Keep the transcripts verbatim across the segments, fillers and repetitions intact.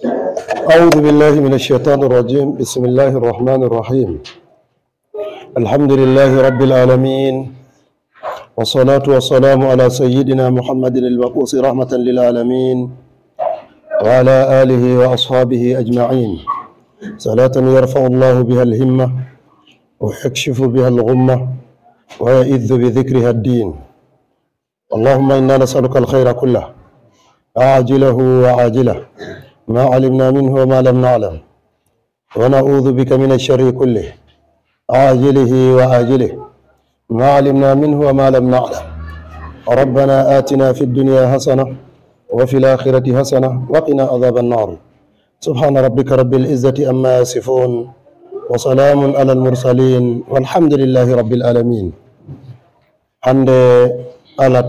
أعوذ بالله من الشيطان الرجيم. بسم الله الرحمن الرحيم. الحمد لله رب العالمين، والصلاة والسلام على سيدنا محمد المبعوث رحمة للعالمين، وعلى آله وأصحابه أجمعين. صلاة يرفع الله بها الهمة، ويكشف بها الغمة، ويعز بذكرها الدين. اللهم إنا نسألك الخير كله، عاجله وآجله، ما علمنا منه وما لم نعلم، ونعوذ بك من الشر كله، عاجله وآجله، ما علمنا منه وما لم نعلم. ربنا آتنا في الدنيا حسنة، وفي الآخرة حسنة، وقنا عذاب النار. سبحان ربك رب العزة عما يصفون، وسلام على المرسلين، والحمد لله رب العالمين. Hannde alat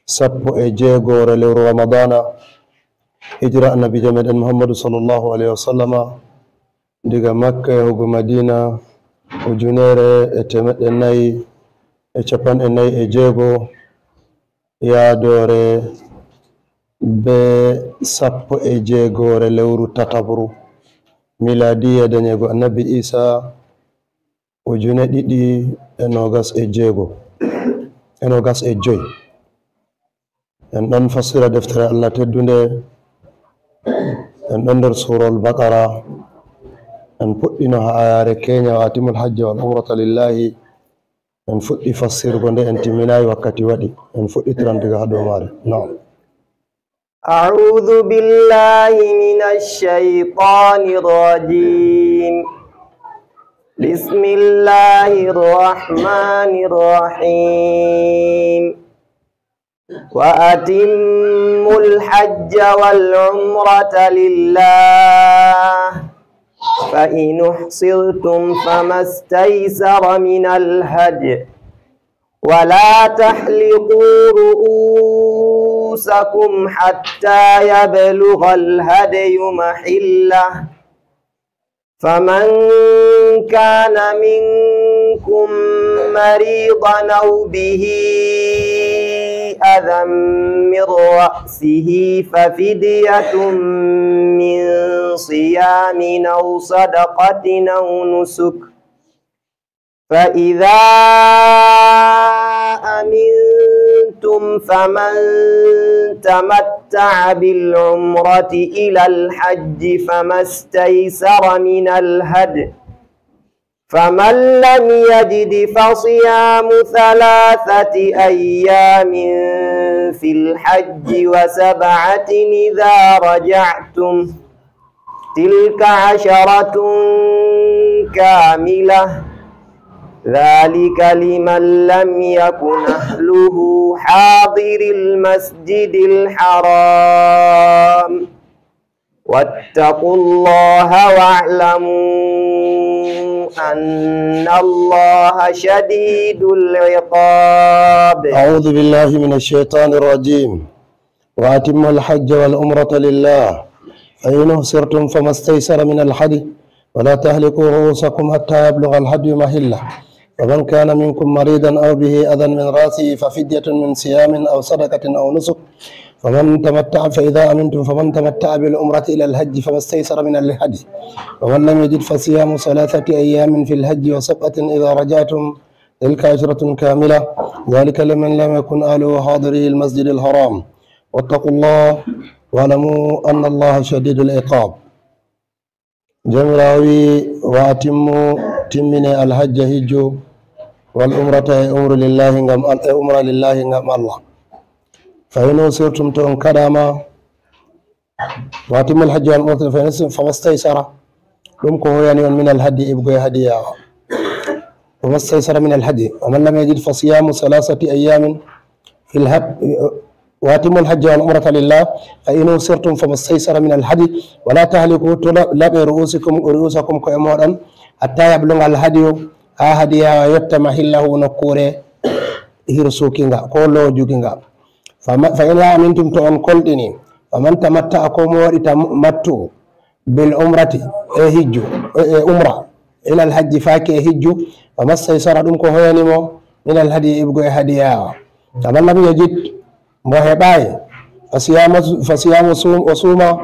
sappo e jeegoore lewru Ramadana, hijira Annabiijo meɗen Muhammadu sallallahu alayhi wa sallama, diga Makka yahugo Madina, ujunere e temeɗɗe nayi e capanɗe nayi e jeego, yaadoore be sappo e jeegoore lewru tatabru, miladiya dañeego Annabi Isa, ujune ɗiɗi e noogas e jeego, e noogas e joy. En ɗon fassira deftere Allah teddunde, en ɗon nder Suurol Baqara, en puɗɗino haa ayaare keenya, "Wa atimul hajja wal umrata lillahi." En fuɗɗi fassirgo nde, en timminaay, wakkati waɗi. En fuɗɗitiran diga haa dow maare. Naam. أعوذ بالله من الشيطان الرجيم. بسم الله الرحمن الرحيم. وأتموا الحج والعمرة لله، فإن أحصرتم فما استيسر من الهدي، ولا تحلقوا رؤوسكم حتى يبلغ الهدي محله، فمن كان منكم مريضا أو به أذى من رأسه ففدية من صيام أو صدقة أو نسك، فإذا أمنتم فمن تمتع بالعمرة إلى الحج فما استيسر من الهدي، فمن لم يجد فصيام ثلاثة أيام في الحج وسبعة إذا رجعتم، تلك عشرة كاملة، ذلك لمن لم يكن أهله حاضر المسجد الحرام، واتقوا الله واعلموا أن الله شديد العقاب. أعوذ بالله من الشيطان الرجيم. وأتموا الحج والعمرة لله، فإن أحصرتم فما استيسر من الهدي، ولا تحلقوا رؤوسكم حتى يبلغ الهدي محله، فمن كان منكم مريضا أو به أذى من رأسه ففدية من صيام أو صدقة أو نسك، فمن تمتع، فإذا أمنتم فمن تمتع بالعمرة إلى الحج فما استيسر من الهدي، ومن لم يجد فصيام ثلاثة أيام في الحج وسبعة إذا رجعتم، تلك عشرة كاملة، ذلك لمن لم يكن أهله حاضري المسجد الحرام، واتقوا الله واعلموا أن الله شديد العقاب. Joomiraawo wi'i, "Wa atimmu, timmine, alhajja, hijju, wal umrata, e umru, lillahi, ngam Al-, e umra, lillahi, ngam Allah. Fa in usirtum, to on kaɗaama, wa atimmu alhajja wal umrata, fa in usirtum, famastaysara, ɗum ko hoyani on, min alhadi, iɓgo e hadiya. Famastaysara min alhadi, wa man lam yajid fa siyamu salasati ayyamin fil had-, wa atimmu alhajja wal umrata lillah, fa in usirtum, famastaysara min alhadi, wala tahliku, to la-, laɓe ru'usikum, ru'usakum, ko'e mooɗon, hatta yabluga alhadiyu, haa hadiya yotta mahillahu, nokkuure hirsuki nga, ko loojuki nga. Fa ma-, fa in amintum, to on kolɗini, faman tamatta'a, ko mo waɗi tamattu, bil umrati, e hijju, e, e umra, ilal hajji, faaki e hijju, famastaysara, ɗum ko hoyani mo, minal hadi, iɓgo e hadiya. Faman lam yajid, mo heɓaay, fa siyamu, fa siyamu sum-, o suuma,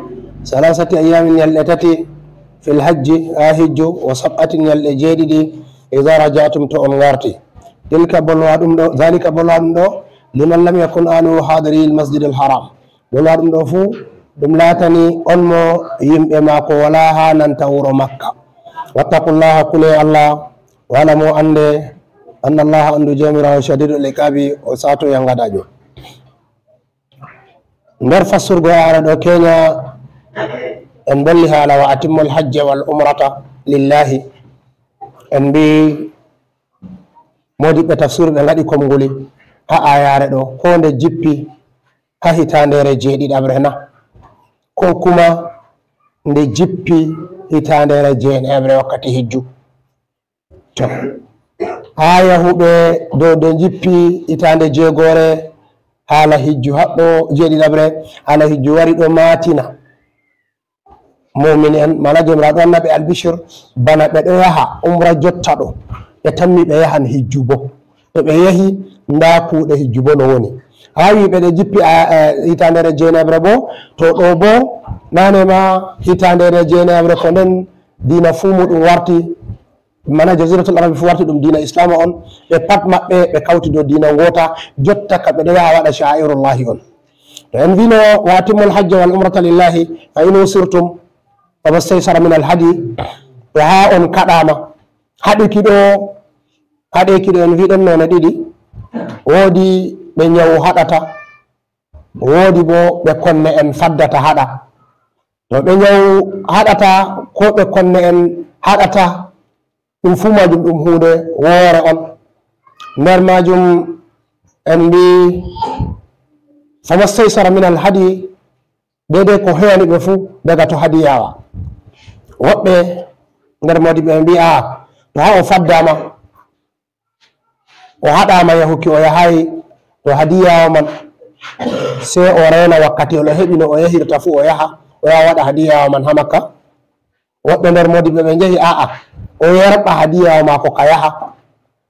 Salasati ayyamin, ñalɗe tati, fil hajji, haa hijju, wa sab'atin, ñalɗe jeeɗiɗi, idha raja'tum, to on ngarti. Tilka, bolwa ɗum ɗo, dhalika, bolwa ɗum ɗo, liman lam yakun ahluhu hadiril masjidil haram. Bolwa ɗum ɗo fuu, ɗum laatani on mo yimɓe maako walaa haa nanta wuro Makka. Wattaqullaha, kule Allah, wa'lamu, annde, annallaha, anndu Joomiraawo, shadidul iqabi, o saato yangadajo. Nder fassurgo aaya ɗo keenya, en bolli haala wa atimmul hajja wal umrata lillahi. En mbi moodiɓɓe tafsir ɓe ngaɗi komnguli haa aayaare ɗo, ko nde jippi haa hitaandeere jeeɗiɗaɓre na? Ko kuma nde jippi hitaandeere jeenayaɓre wakkati hijju? To, haa yahuɓe dow de jippi hitaande jeegoore, haala hijju haɗɗo jeeɗiɗaɓre, haala hijju wari ɗo maatina mu'min en, mana Joomiraaɗo anna ɓe albishir, bana ɓe ɗo yaha umra jotta ɗo, ɓe tammi ɓe yahan hijju bo. To ɓe yahi, ndaa kuuɗe hijju bo no woni. Haa wi'ɓe ɗe jippi a, a, hitaandere jeenayaɓre bo, to ɗo bo, naane ma hitaandere jeenayaɓre ko nden diina fuu muɗum warti, mana Jaziratul Arabi fuu warti ɗum diina Islaama on, ɓe pat maɓɓe ɓe kawti dow diina ngoota, jotta ka ɓe ɗo yaha waɗa sha'irullahi on. To en wino, "Wa atimmul hajja wal umrata lillahi, fa in usirtum, fa mastaysara min al hadi." To haa on kaɗaama, haɗuki ɗo, haɗeeki ɗo en wiɗon noone ɗiɗi, woodi ɓe nyawu haɗata, woodi bo ɓe konne en faddata haɗa. To ɓe nyawu haɗata, ko ɓe konne en haɗata, ɗum fuu maajum ɗum huunde woore on. Nder maajum en mbi, "Fa mastaysara min al hadi," deydey ko hewani ɓe fuu daga to hadiyawa. Woɓɓe nder moodiɓɓe ɓe mbi, "Aa, to haa o faddaama, o haɗaama yahuki, o yahaay, to hadiyawa man, sey o reena wakkati o heɓi no o yahirta fuu, o yaha, o yaha waɗa hadiyawa man haa Makka." Woɓɓe nder moodiɓɓe ɓe njehi, "Aa, o yerɓa hadiyawa maako ka yaha."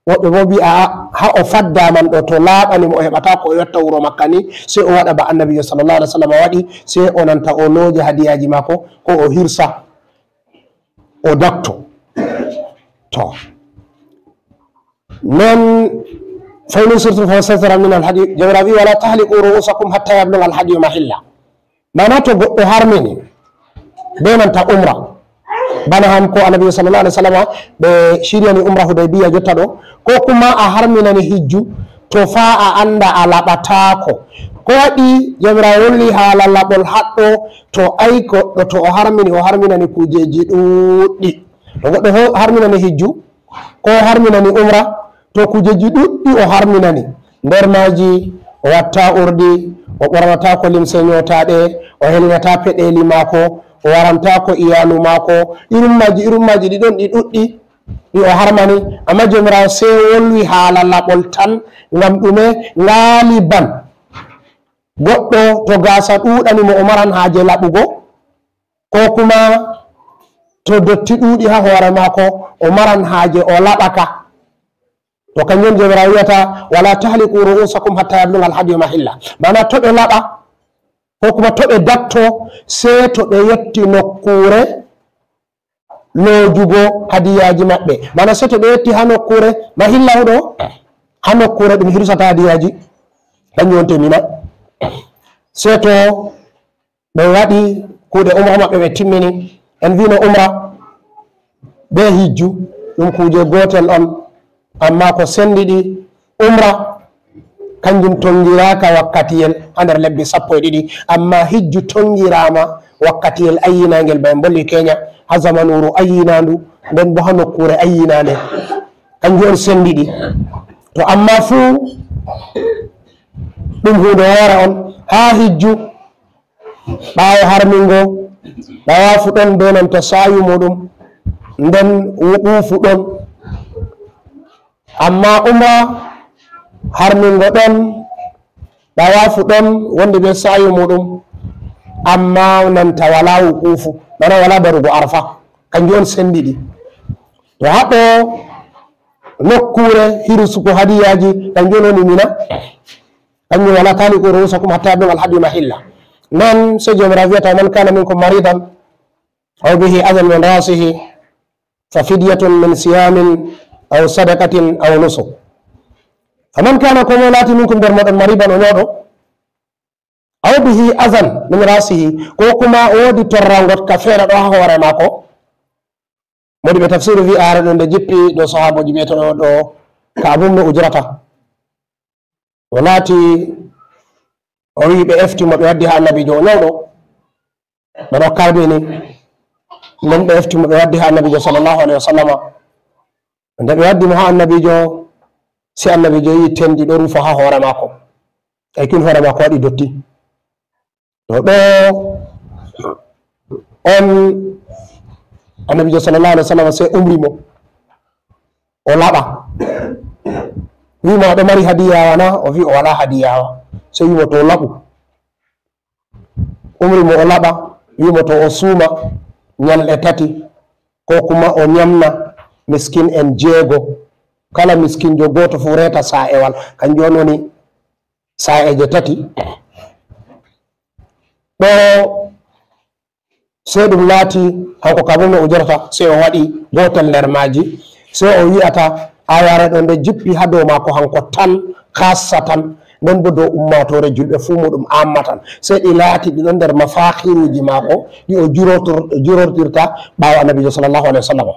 Woɓɓe bo mbi, "Aa, haa o fadda man ɗo, to laaɓani mo, o heɓata ko o yotta wuro Makka ni, sey o waɗa ba Annabiijo sallallahu alaihi wasallam waɗi, sey o nanta o looja hadiyaaji maako, ko o hirsa, o datto." To. Nden, "Fa in usirtum fa mastaysara min al hadi," Jawmiraawo wi, "Wala tahliqu ru'usakum hatta yablugha al hadiyu mahilla." Mana to goɗɗo harmini be nanta umra, bana han ko Annabi sallallahu alaihi wasallam ɓe shiryani umra Hudaybiya jotta ɗo, ko kuma a harminani hijju, to faa a anda a laɓataako. Ko waɗi Jawmiraawo wolwi haala laɓol haɗɗo, to ay goɗɗo to o harmini, o harminani kujeeji ɗuuɗɗi. To goɗɗo ho-, harminani hijju, ko o harminani umra, to kujeeji ɗuuɗɗi o harminani. Nder maaji, o watta urdi, o ɓornataako limse nyootaaɗe, o helnyataa peɗeeli maako, o warantaako iyaalu maako. Irum maaji, irum maaji ɗi ɗon ɗi ɗuuɗɗi, ɗi o harmani. Amma Jawmiraawo sey wolwi haala laɓol tan, ngam ɗume? Ngaaliban, goɗɗo to gaasa ɗuuɗani mo, o maran haaje laɓugo, ko kuma to dotti ɗuuɗi haa hoore maako, o maran haaje o laɓa ka. To kanjum Jawmiraawo wi'ata, "Wala tahliqu ru'usakum hatta yablugha al-hadyu mahilla." Mana to ɓe laɓa, ko kuma to ɓe datto, sey to ɓe yotti nokkuure loojugo hadiyaaji maɓɓe. Mana sey to ɓe yotti haa nokkuure mahilla huɗo, haa nokkuure ɗum hirsata hadiyaaji, kanjum wonte Mina. Sey to ɓe waɗi kuuɗe umra maɓɓe, ɓe timmini. En wino umra be hijju, ɗum kuuje gootel on, amma ko sendiɗi, umra kanjum tongiraaka wakkatiyel haa nder lebbi sappo e ɗiɗi, amma hijju tongiraama wakkatiyel ayyinaangel, ba en bolli keenya, haa zamanuuru ayyinaandu, nden bo haa nokkuure ayyinaande. Kanjum on sendiɗi. To amma fuu ɗum huunde woore on, haa hijju, ɓaawo harmingo, ɗawaafu ɗon be nanta sa'yu muuɗum, nden wuquufu ɗon. Amma umra, harmingo ɗon, ɗawaafu ɗon, wondi be sa'yu muuɗum, amma nanta walaa wuquufu, mana walaa darugo Arfa, kanjum on sendiɗi. To haɓɓo nokkuure hirsugo hadiyaaji, kanjum on woni Mina. Kanjum wala taliqu ru'usakum hatta yablugha al-hadyu mahilla. Nden sey Joomiraaɗo wi'ata, "Man kana minkum maridan aw bihi adan min ra'sihi fa fidyatun min siyamin aw sadaqatin aw nusuk." Fa man kana, ko mo laati, minkum, nder mooɗon, maridan, o nyawɗo, aw bihi adan min ra'sihi, ko kuma o woodi torrangot ka feere ɗo ha hoore maako. Modi ɓe tafsiru wi aare ɗo nde jippi ɗo sahaabooji ɓe to ɗo Ka'ab ibn Ujrata. O laati, o wi ɓe efti mo, ɓe waddi ha Annabiijo, o nyawɗo. Ɓe ɗo kalbi ni. Nden ɓe efti mo, ɓe waddi ha Annabiijo sallallahu alaihi wasallama. Nde ɓe waddi mo ha Annabiijo, si Annabiijo yi tendi ɗo rufa ha hoore maako. Ay kin hoore maako waɗi dotti. To ɗo on Annabiijo sallallahu alaihi wasallam sey umri mo o laɓa. Wi mo, "Aɗo mari hadiya wana?" O wi o wala hadiya. Sey wi mo, "To laɓu." Umri mo o laɓa, wi mo to o suuma nyalɗe tati, ko kuma o nyamna miskin en jeego. Kala miskinjo gooto fu reeta sa'ewal. Kanjum on woni sa'eje tati. Ɗo sey ɗum laati, hanko Ka'ab ibn Ujrata, sey o waɗi gootel nder maaji, sey o wi'ata, ayaare ɗo nde jippi ha dow maako hanko tan, khassatan, nden bo dow ummaatoore julɓe fuu muɗum, ammatan. Sey ɗi laati ɗi ɗon nder mafakhiruuji maako, ɗi o jurotor-, jurortirta ɓaawo Annabiijo sallallahu alaihi wasallam.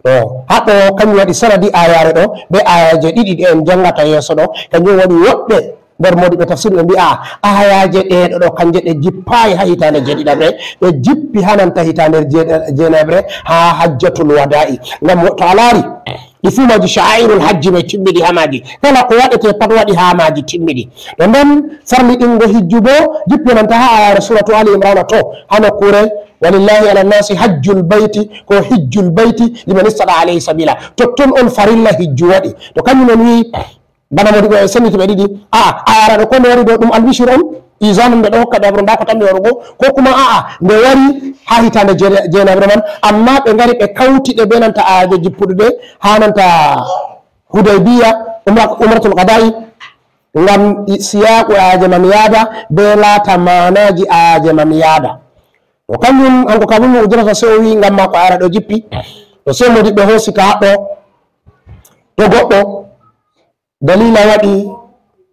To, haɗɗo kanjum waɗi sanadi ayaare ɗo, be ayaje ɗiɗi ɗe en jangata yeeso ɗo, kanjum waɗi woɗɓe nder modiɓɓe tafsir ɓe mbi'a, ayaje ɗe ɗo, ɗo kanje ɗe jippayi ha hitaande jeeɗiɗaɓre, ɗe jippi ha nanta hitaande je-, jeenayaɓre ha hajjatul wada'i. Ngam to a laari, ɗi fuu maaji sha'airul hajji mai timmiɗi ha maaji. Kala ko waɗete pat waɗi ha maaji timmiɗi. To nden farliɗingo hijju bo jippi nanta ha ayaare suratu Ali Imrana to, ha nokkure, "Walillahi ala nasi hajjul bayti," ko "hijjul bayti liman istata alayhi sabila." Totton on farilla hijju waɗi. To kanjum en wi, bana modiɓɓe senniti ɓe ɗiɗi. A'a, ayaare ɗo ko nde wari ɗo ɗum albishir on, izan nde ɗo hokka ɓe habaru nda ko tammi warugo, ko kuma a'a, nde wari ha hitaande je-, jeenayaɓre man, amma ɓe ngari ɓe kawti ɗe be nanta ayaje jippuɗe ɗe ha nanta Hudaybiya, umra-, umratul qada'i, ngam i-, siyaqu ayaje man yaada be laata maanaji ayaje man yaada. To kanjum hanko Ka'ab ibn Ujrata sey o wi ngam maako ayaare ɗo jippi. To sey modiɓɓe hoosi ka haɗɗo. To goɗɗo dalila waɗi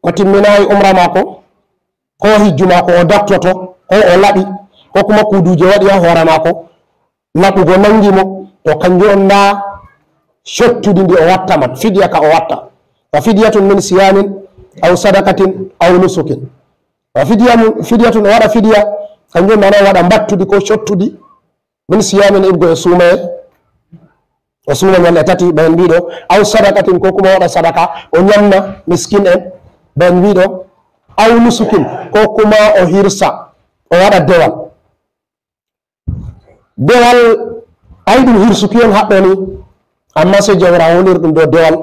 o timminayi umra maako, ko hijju maako o daktoto, ko o laɓi, ko kuma kuuduuje waɗi ha hoore maako, laɓugo nangi mo, to kanjum on nda cottudi ndi o watta man, fidiya ka o watta. Fa fidiyatun min siyamin aw sadaqatin aw nusukin. Fa fidiya mu-, fidiyatun, o waɗa fidiya, kanjum on mana o waɗa mbattudi ko cottudi, min siyamin, iɓgo e suumaye, o suuma nyalɗe tati, ɓe en mbiɗo, aw sadaqatin, ko kuma o waɗa sadaka, o nyamna miskin en, ɓe en mbiɗo, aw nusukin, ko kuma o hirsa, o waɗa dewal. Dewal, ay ɗum hirsuki on haɗɗo ni, amma sey Jawmiraawo holiri ɗum dow dewal.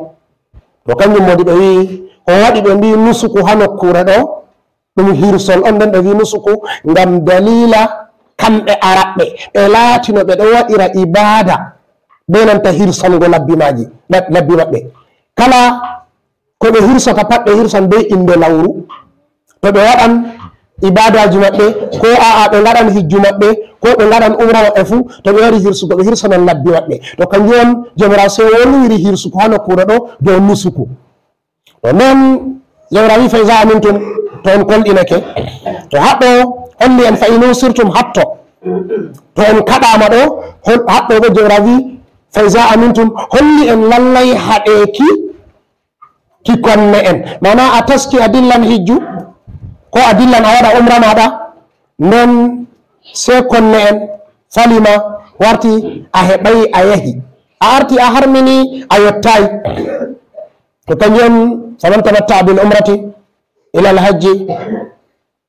To kanjum modiɓɓe wi, ko waɗi ɓe mbi nusuku ha nokkure ɗo, ɗum hirsol on, nden ɓe wi nusuku ngam dalila kamɓe Araɓɓe, ɓe laatino ɓe ɗo waɗira ibaada be nanta hirsango labbi maaji, lab-, labbi maɓɓe. Kala ko ɓe hirsata pat, ɓe hirsan be inde lawru. To ɓe waɗan ibaadaaji maɓɓe, ko a'a, ɓe ngaɗan hijju maɓɓe, ko ɓe ngaɗan umra maɓɓe fu, to ɓe wari hirsugo, ɓe hirsanan labbi maɓɓe. To kanjum on, Jawmiraawo sey wolwiri hirsugo ha nokkure ɗo dow nusuku. To non, Jawmiraawo wi, "Fa iza amintum," to on kolɗinake. To haɗɗo holli en, "Fa in usirtum," haɗto. To en kaɗaama ɗo, hol-, haɗɗo bo Jawmiraawo wi, "Fa iza amintum," holli en lallay haɗeeki ki konne en. Mana a taski a dillan hijju, ko a dillan a waɗa umra maɗa, nden sey konne en falima warti a heɓay a yahi. A arti a harmini a yottayi. To kanjum on, "Faman tamatta'a bil umrati ila al hajji,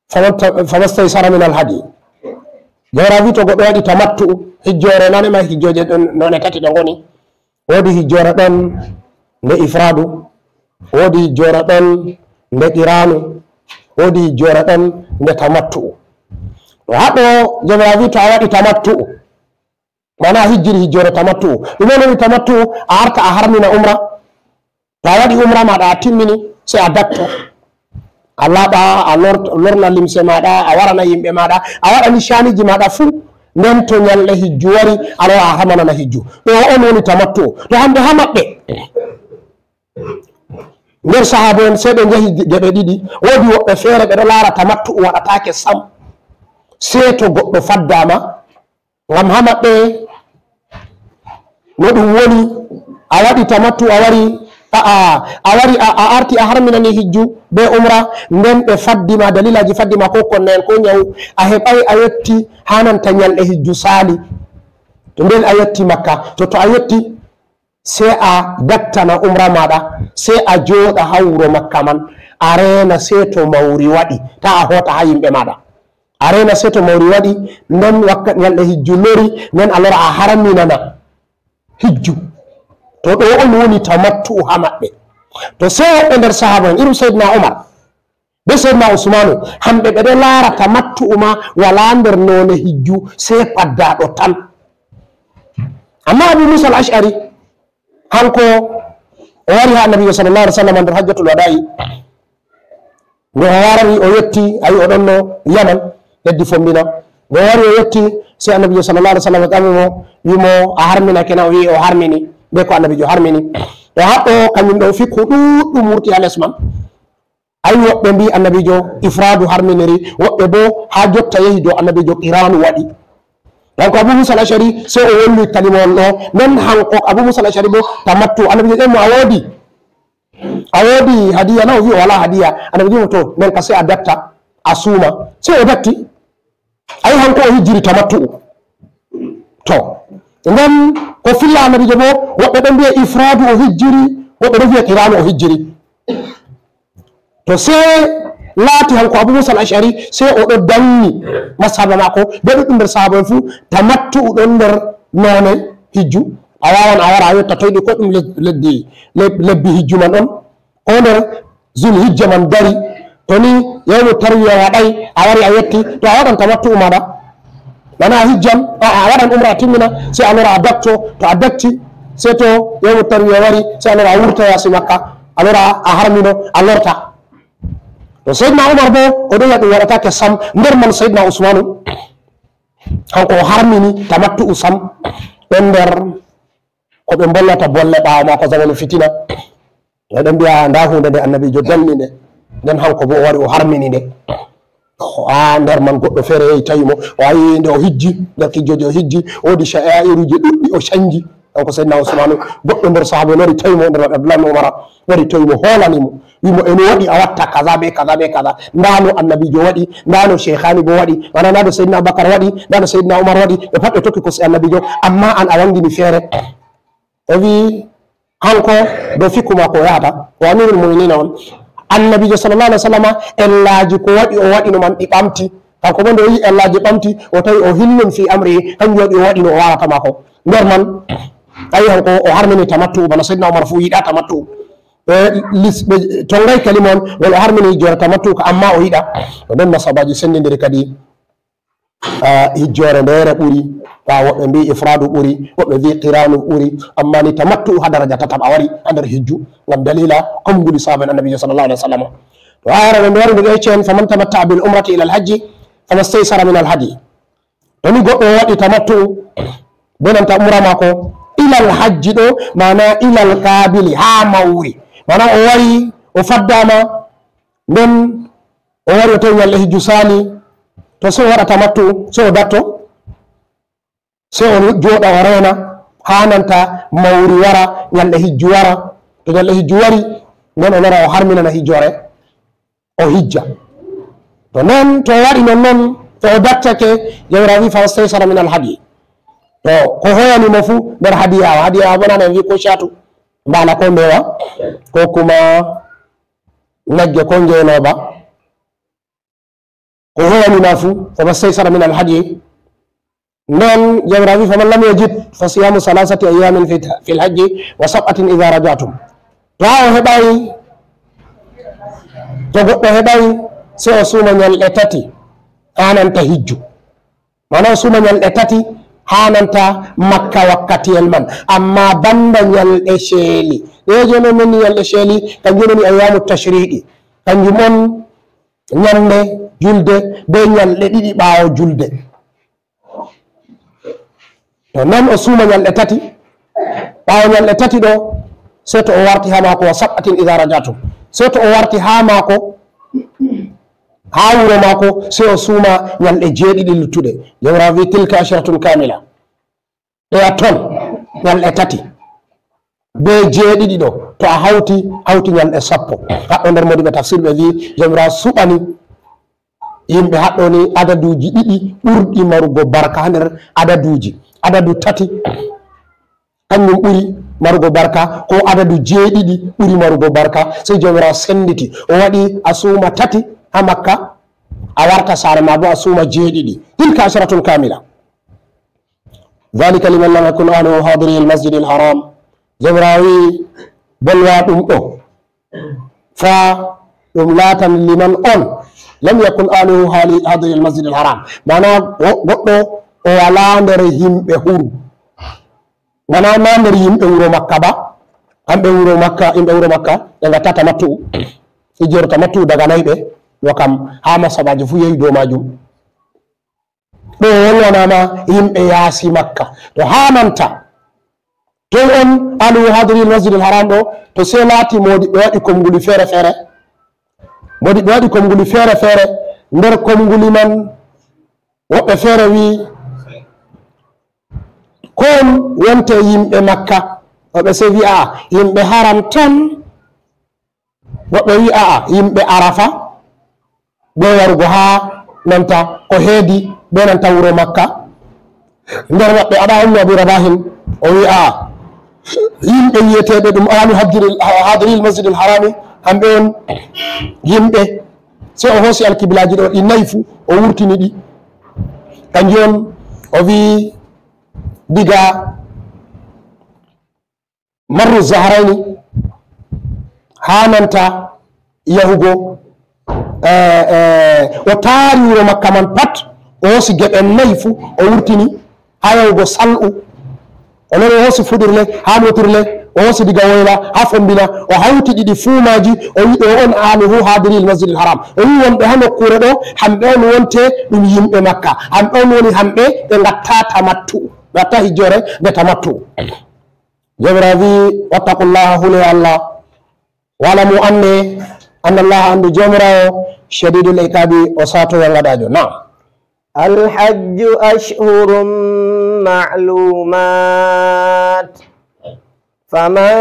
faman ta-, famastaysara min al hadi." Jawra wi to goɗɗo waɗi tamattu, hijjoore nane ma hijjooje ɗon none tati ɗe ngoni. Woodi hijjoore ɗon nde ifraadu, woodi hijjoore ɗon nde qiraanu, woodi hijjoore ɗon nde tamattu. To haɗɗo Jawra wi to a waɗi tamattu, mana a hijjiri hijjoore tamattu. Ɗume woni tamattu? A arta a harmina umra. To a waɗi umra maɗa a timmini, sey a datto. A laaɓa, a lort-, lorna limse maaɗa, a warana yimɓe maaɗa, a waɗani caaniiji maaɗa fuu. Nden to ñalɗe hijju wari, a lora a harminana hijju. Ɗo on woni tamattu. To hande haa maɓɓe. Nder sahaaba en, sey ɓe njahi geɓe ɗiɗi. Woodi woɓɓe feere ɓe ɗo laara tamattu waɗataake sam. Sey to goɗɗo faddaama, ngam haa maɓɓe, no ɗum woni, a waɗi tamattu, a wari, a, a, a wari, a, a arti, a harminani hijju be umra, nden ɓe faddi ma, dalilaaji faddi ma, ko konne'en, ko nyawu, a heɓay a yotti haa nanta nyalɗe hijju saali. To nden a yotti Makka, to, to a yotti, sey a dattana umra maaɗa, sey a jooɗa haa wuro Makka man, a reena sey to mawri waɗi, taa a hoota haa yimɓe maaɗa. A reena sey to mawri waɗi, nden wakka-, nyalɗe hijju lori, nden a lora a harminana hijju. To ɗo on woni tamattu'u haa maɓɓe. To sey woɓɓe nder sahaaba en, irin Seydina Umar, be Seydina Usmaanu, hamɓe ɓe ɗo laara tamattu'u ma walaa nder noone hijju, sey paddaaɗo tan. Amma Abu Musa al-Ash'ari, hanko o wari haa Annabiijo sallallahu alaihi wasallam nder hajjatul wada'i. Nde o wari o yetti, ayi o ɗonno Yaman, leddi Fombina. Nde o wari o yetti, sey Annabiijo sallallahu alaihi wasallam ƴami mo, wi mo, "A harminake na?" O wi o harmini, be ko Annabiijo harmini. To haɗɗo, kanjum ɗo fiqhu ɗuuɗɗum wurti haa les man. Ayi woɓɓe mbi Annabiijo ifraadu harminiri, woɓɓe bo haa jotta yehi dow Annabiijo qiraanu waɗi. Donc Abu Musa al-Ash'ari sey o wolwi kalima on ɗo, nden hanko Abu Musa al-Ash'ari bo tamattu, Annabiijo ƴami mo, "A woodi?" A woodi hadiya na? O wi o walaa hadiya. Annabi wi mo, "To, nden ka sey a datta, a suuma." Sey o datti. Ayi, hanko o hijjiri tamattu'u. To, nden ko filla Annabiijo bo, woɓɓe ɗon mbi'a ifraadu o hijjiri, woɓɓe ɗon mbi'a qiraanu o hijjiri. To, sey laati hanko Abu Musa al-Ash'ari, sey o ɗo danni masaba maako, be ɗuɗɗum nder sahaaba en fuu, tamattu'u ɗon nder noone hijju. A waawan a wara a yotta toy ɗi ko ɗum le-, leddi, le-, lebbi hijju man on. Ko nder Zulhijja man dari, to ni yawmu tarwiya waɗay, a wari a yotti, to a waɗan tamattu'u maaɗa. Mana a hijjan, a, a waɗan umra a timmina, sey a lora a datto, to a datti, sey to yawmu tarwiya wari, sey a lora a wurta yaasi Makka, a lora a harmino, a lorta. To Seydina Umar bo, o ɗo wi'a ɗum waɗataake sam, nder man Seydina Usmaanu, hanko o harmini tamattu'u sam, ɗon nder ko ɓe mbollata bolle ɓaawo maako zamanu fitina. Ɓe ɗon mbi'a, "Ndaa huunde nde Annabiijo danni nde." Nden hanko bo o wari o harmini nde. O, a, nder man goɗɗo feere yehi tawi mo. O ayi nde o hijji, nder hijjooji o hijji, woodi sha'iruuji ɗuɗɗi o canji. Kanko Seydina Usmaanu, goɗɗo nder sahaaba en wari tawi mo, nder maɓɓe Abdullahi ibn Umar, wari tawi mo, hoolani mo. Wi mo, "Eno waɗi a watta kaza be kaza be kaza. Ndaa no Annabiijo waɗi, ndaa no Sheikhaani bo waɗi, mana ndaa no Seydina Abubakar waɗi, ndaa no Seydina Umar waɗi, ɓe pat ɓe tokki kosɗe Annabiijo, amma an a wangini feere." O wi, hanko dow fikku maako o yahata, o Amirul Mu'minina on. Annabiijo sallallahu alaihi wasallama, ellaaji ko waɗi o waɗino man ɗi ɓamti. Kanko bo nde o yi ellaaji ɓamti, o tawi o hillun fi amri, kanjum waɗi o waɗino o warata maako. Nder man, ayi hanko o harmini tamattu, bana Seydina Umar fu yiɗa tamattu. Ɓe lis-, ɓe tongay kalima on, ngol o harmini hijjoore tamattu ka, amma o yiɗa. O nden masabaaji senndindiri kadi. Ah, hijjoore ndeere ɓuri, ɓaawo woɓɓe mbi ifraadu ɓuri, woɓɓe mbi qiraanu ɓuri, amma ni tamattu haa daraja tataɓa wari haa nder hijju, ngam dalila konnguli sahaaba en Annabiijo sallallahu alaihi wasallam. To ayere ɓe mbi wari nde ɗo yeccen, "Faman tamatta'a bil umrati ila al hajji, fama staysara min al hadi." To ni goɗɗo waɗi tamattu be nanta umra maako, ila al hajji ɗo, maana ila al qaabili, haa mawri. Maana o wari, o faddaama, nden o wari o tawi nyalɗe hijju saali, to sey o waɗa tamattu, sey o datto, sey o jooɗa o reena, haa nanta mawri wara, nyalɗe hijju wara. To nyalɗe hijju wari, nden o lora o harminana hijjoore, o hijja. To non, to o waɗi non non, to o dattake, Jawmiraawo wi, "Fama staysara min al hadi." To ko hoyani mo fu nder hadiya, hadiya bo nana en wi ko shatu, mbala ko mbewa, ko kuma nagge ko ngeenoba. Ko hoyani ma fu, fama staysara min al hadi. Nden Jawmiraawo wi, "Faman lam yajid, fa siyamu salasati ayyamin fi, fil hajji, wa sab'atin idha raja'tum." To a o heɓay, to goɗɗo heɓay, sey o suuma nyalɗe tati, haa nanta hijju. Mana o suuma nyalɗe tati, haa nanta Makka wakkatiyel man. Amma banda nyalɗe ceeli. Ɗe je no moni nyalɗe ceeli, kanjum woni ayyamu tashriqi. Kanjum on ñande julde, be ñalɗe ɗiɗi ɓaawo julde. To non o suuma ñalɗe tati, ɓaawo ñalɗe tati ɗo, sey to o warti haa maako, wa sab'atin idha raja'tum. Sey to o warti haa maako, haa wuro maako, sey o suuma ñalɗe jeeɗiɗi luttuɗe. Jawmiraawo wi, "Tilka asharatun kamila." Ɗeya ton, ñalɗe tati. Be jeeɗiɗi ɗo, to a hawti, hawti ñalɗe sappo. Haɗɗo nder modiɓe tafsir ɓe wi, Jawmiraawo suɓani yimɓe haɗɗo ni adaduuji ɗiɗi ɓurɗi marugo barka haa nder adaduuji. Adadu tati, kanjum ɓuri marugo barka, ko adadu jeeɗiɗi ɓuri marugo barka. Sey Jawmiraawo senditi, o waɗi a suuma tati haa Makka, a warta saare ma bo a suuma jeeɗiɗi. Tilka asharatun kamila. Dhalika liman lam yakun ahluhu hadiri al-masjid al-haram. Jawmiraawo wi, bolwa ɗum ɗo. Fa ɗum laatan liman on. Lam yakun ahluhu hali-, hadiri al-masjid al-haram. Mana go-, goɗɗo o wala nder yimɓe huru. Mana na nder yimɓe wuro Makka ba. Kamɓe wuro Makka, yimɓe wuro Makka, ɓe ngatta tamattu'u. Ɓe jooɗo tamattu'u daga nayi ɓe. Ɗo kam haa masabaji fu yehi dow majum. Ɗo wolwanama yimɓe yaasi Makka. To haa manta, toy on ahluhu hadiri al-masjid al-haram ɗo, to sey laati modiɓɓe waɗi konnguli feere-feere. Modiɓɓe waɗi konnguli feere-feere. Nder konnguli man, woɓɓe feere wi, ko on wonte yimɓe Makka? Woɓɓe sey wi, a'a, yimɓe haram tan. Woɓɓe wi, a'a, yimɓe Arafa, be warugo haa nanta ko heedi be nanta wuro Makka. Nder maɓɓe, Ata ibn Abi Rabahin, o wi, a'a, yimɓe wi'eteeɓe ɗum ahlu hajjiril, hadiril masjidil harami, hamɓe on yimɓe. Sey o hoosi alkiblaaji ɗo ɗi nayi fu, o wurtini ɗi. Kanjum on o wi, diga Marru Zahrayni, haa nanta yahugo, eh, eh, o taari wuro Makka man pat, o hoosi geɓe nayi fu, o wurtini haa yahugo Sal'u. O lori, o hoosi fuɗirle haa Mutirle, o hoosi diga Woyla haa Fombina, o hawti ɗiɗi fuu maaji, o wi, ɗo on ahluhu hadiril masjidil haram. O wi wonɓe haa nokkuure ɗo, hamɓe on wonte ɗum yimɓe Makka. Hamɓe on woni hamɓe ɓe ngatta tamattu, ɓe ngatta hijjoore nde tamattu. Jawmiraawo wi, "Wattaqullaha, hule Allah. Wa'lamu, annde, annallaha, anndu Jawmiraawo, shadidul iqabi, o saatoya ngaɗaajo." Naam. الحج أشهر معلومات، فمن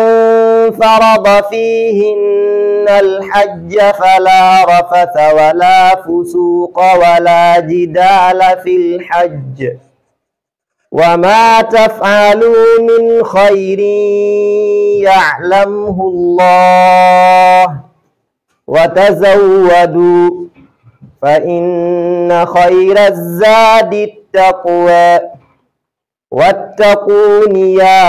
فرض فيهن الحج فلا رفث ولا فسوق ولا جدال في الحج، وما تفعلوا من خير يعلمه الله، وتزودوا، فإن خير الزاد التقوى، واتقون يا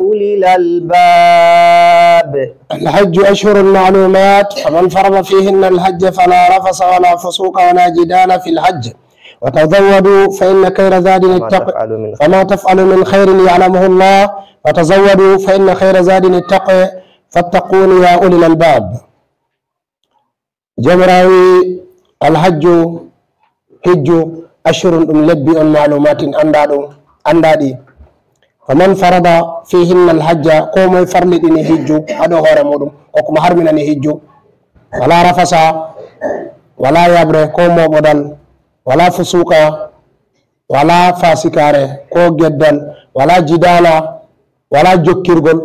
أولي الألباب. الحج أشهر معلومات، فمن فرض فيهن الحج فلا رفث ولا فسوق ولا جدال في الحج، وتزودوا فإن خير زاد التقوى، وما تفعلوا من خير يعلمه الله، وتزودوا فإن خير زاد التقوى، فاتقون يا أولي الألباب. Jawmiraawo wi, "Alhajju, hijju, ashhurun, ɗum lebbi on, ma'lumatin, anndaa ɗum, anndaaɗi. Faman farada fihinna alhajja, ko moye farliɗini hijju haa dow hoore muuɗum, ko kuma harminani hijju, fala rafasa, wala yaɓre, ko mooɓodal, wala fusuqa, wala faasikaare, ko geddal, wala jidaala, wala jokkirgol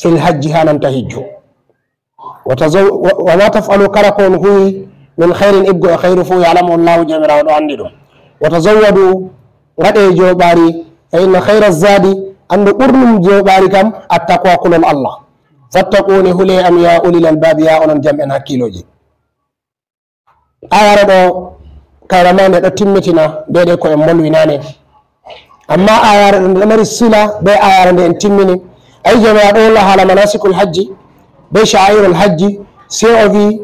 fil hajji, haa nanta hijju." Wa tazaw-, wa, wa ma taf'alu, kala ko on huwi, min khairin, eggo e khairu fuu, ya'lamuhu Allahu, Jawmiraawo ɗo anndi ɗum. Wa tazawwadu, ngaɗe jooɓaari, fa inna khaira zadi, anndu ɓurɗum jooɓaari kam, attaqwa, kulol Allah. Fattaquni, hule am, ya ulil albabi, ya onon jam'en hakkiilooji. Ayare ɗo, kayra ma nde ɗo timmitina, be ɗe ko en molwi naane. Amma ayare ɗo, nde ɗo mari sila be ayare nde en timmini. Ayi, Jawmiraawo ɗo holla haala manasikul hajji, be sha'airul hajji, sey o wi,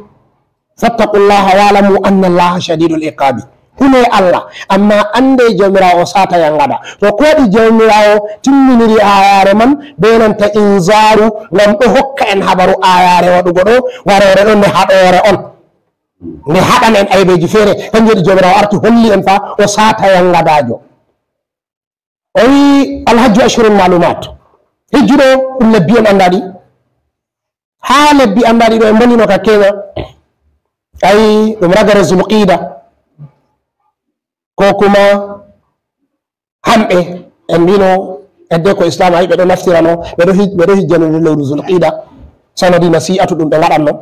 "Fattaqullaha wa'lamu anna Allaha shadidul iqabi." Hule Allah, amma annde Jawmiraawo o saata yangada. To ko waɗi Jawmiraawo timminiri ayare man be nanta inzaru ngam ɗo hokka en habaru ayare waɗugo ɗo, waroore ɗo nde haɗoore on. Nde haɗan en aybeeji feere, kanjum waɗi Joomiraawo arti holli en fa o saata yangadaajo. O wi, "Alhajju ashhurun ma'lumat." Hijju ɗo ɗum lebbi on anndaɗi. Haa lebbi anndaɗi ɗo en mbonino ka keenya. Ayi, ɗum ragare Zulqida. Ko kuma hamɓe, en mbino edde ko Islam ayi ɓe ɗo naftirano, ɓe ɗo hij-, ɓe ɗo hijjano lewru Zulqida. Sanadi nasi'atu ɗum ɓe ngaɗanno.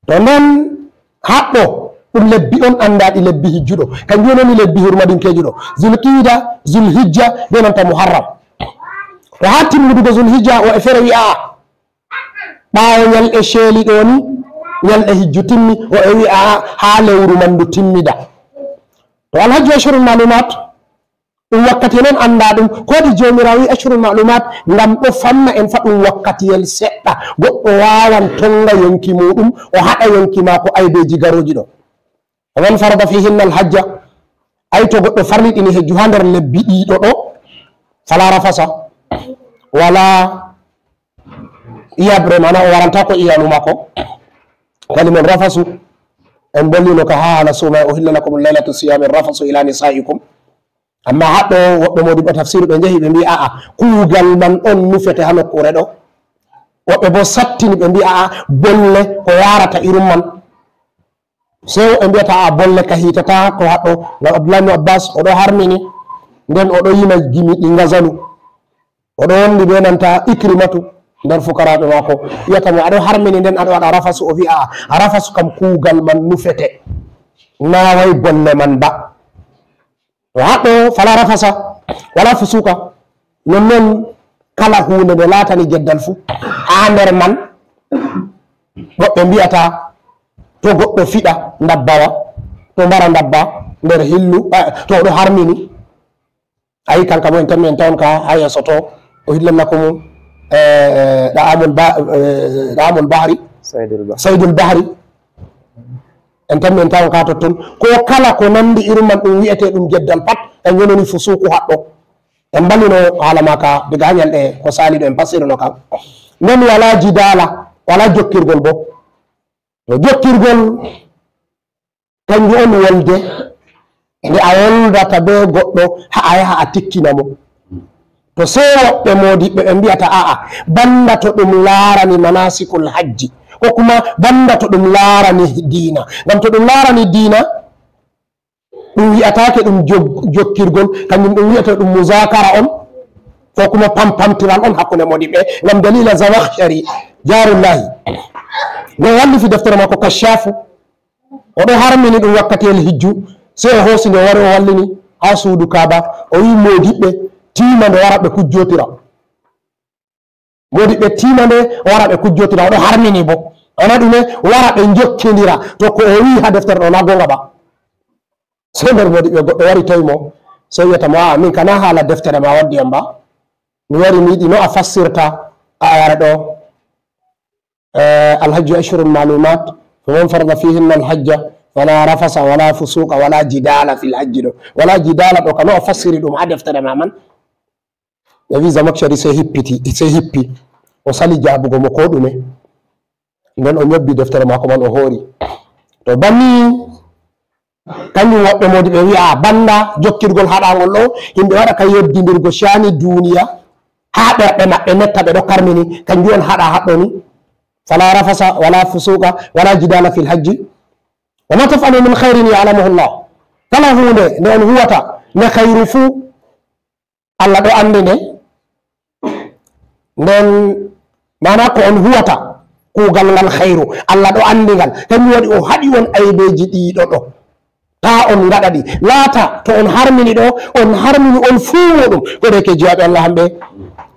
To nden haɗɗo ɗum lebbi on anndaɗi lebbi hijjuɗo. Kanjum woni lebbi hurmadinkeeji ɗo. Zulqida, Zulhijja, be nanta Muharram. To haa timmudugo Zulhijja o e fere wi'a, "Ɓaawo nyalɗe ceeli ɗo ni, nyalɗe hijju timmi," o e wi'a, "Haa lewru man ndu timmida." To Alhajju ashhurun ma'lumat, ɗum wakkati non annda ɗum. Ko waɗi Joomiraawo wi ashhurun ma'lumat? Ngam ɗo famna en fa ɗum wakkatiyel seɗɗa. Goɗɗo waawan tonga yonki muuɗum, o haɗa yonki maako aybeeji garooji ɗo. "Wa man farada fihinna alhajja." Ay, to goɗɗo farliɗini hejju haa nder lebbi ɗiɗo ɗo, "fala rafasa wala yabre," mana o waranta ko iyalu maako. Kalimon rafasu, en bollino ka haa haala suuma, "Uhilla lakum laylata siyami rafasu ila nisaikum." Amma haɗɗo woɓɓe moodiɓɓe tafsiru ɓe njehi ɓe mbi, "A'a, kuugal man on nufete haa nokkuure ɗo." Woɓɓe bo sattini ɓe mbi, "A'a, bolle ko yaarata irum man." Sey woɓɓe mbiyata, "A'a, bolle ka hiitata ko haɗɗo." Ngam Abdullahi ibn Abbas o ɗo harmini, nden o ɗo yima gimi ɗi ngazalu. O ɗo wondi be nanta Ikrimatu nder fukaraaɓe maako. Wiyata mo, "A ɗo harmini nden a ɗo waɗa rafasu." O wi, "A'a, rafasu kam kuugal man nufete. Na way bolle man ba." To haɗɗo fala rafasa, wala fusuka. Nonnon kala huunde nde laatani geddal fu, haa nder man, woɓɓe mbiyata to goɗɗo fiɗa ndabbawa, to mbara ndabba nder hillu, eh, to o ɗo harmini. Ayi, kanka mo en tammi en tawon ka haa yeeso to, "Uhilla lakum, eh, da'amul ba-, eh, da'amul bahri, saydul bahri." En tammi en tawon ka totton. Ko kala ko nandi irum man ɗum wi'ete ɗum geddal pat, en yononi fusuku haɗɗo. En mballino haala maaka daga haa nyalɗe ko saali ɗo en passirino kam. Nden wala jidala, wala jokkirgol bo. To jokkirgol, kanjum on wolde nde a woldata be goɗɗo haa a yaha a tikkina mo. To sey woɓɓe moodiɓɓe ɓe mbiyata, "A'a, banda to ɗum laarani manasikul hajji, ko kuma banda to ɗum laarani diina." Ngam to ɗum laarani diina, ɗum wi'ataake ɗum jog-, jokkirgol, kanjum ɗum wi'ata ɗum muzakara on, ko kuma pampamtiral on hakkunde moodiɓɓe, ngam dalila Zamakhshari, Jarullahi. Nde o wallifi deftere maako Kashshafu, o ɗo harmini ɗum wakkatiyel hijju, sey o hoosi nde o wari o wallini haa suudu Kaaba, o wi'i moodiɓɓe tiima nde wara ɓe kujjotira. Moodiɓɓe tiima nde wara ɓe kujjotira, o ɗo harmini bo. Ana ɗume? Wara ɓe njokkindira. To ko o wi'i haa deftere ɗo na goonga ba. Sey nder moodiɓɓe goɗɗo wari tawi mo, sey wiyata mo, "A'a, min kana haala deftere ma waddi am ba. Mi wari mi yiɗi no a fassirta ayare ɗo." Eh, "Alhajju ashhurun ma'lumat, faman farada fihinna alhajja, fala rafasa wala fusuqa wala jidala fil hajji." Ɗo wala jidala ɗo, kano o fassiri ɗum haa deftere ma man. Ɓe wi Zamakshari sey hippiti, sey hippi. O sali jaabugo mo ko ɗume. Nden o nyobbi deftere maako man o hoori. To banni, kanjum woɓɓe moodi ɓe wi'a banda jokkirgol haɗangol ɗo, yimɓe waɗa ka yeddindirgo shani duniya, haa ɓerɗe maɓɓe metta ɓe ɗo karmini, kanjum on haɗa haɗɗo ni. Fala rafasa, wala fusuqa, wala jidala fil hajji. Wa ma taf'alu min khairin ya'lamuhu Allah. Kala huunde nde on huwata, nde khairu fuu, Allah ɗo andi nde. Nden, maana ko on huwata, kuugal ngal khairu, Allah ɗo andi ngal. Kanjum waɗi o haɗi on aybeeji ɗiɗo ɗo. Taa on ngaɗa ɗi. Laata, to on harmini ɗo, on harmini on fuu muɗum. Ko de ke jiyaaɓe Allah hamɓe,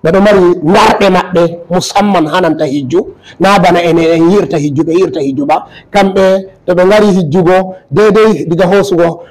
ɓe ɗo mari ngarɗe maɓɓe, musamman hananta hijju. Na bana enen en yi'irta hijju, ɓe yi'irta hijju ba. Kamɓe, to ɓe ngari hijjugo, deydey diga hoosugo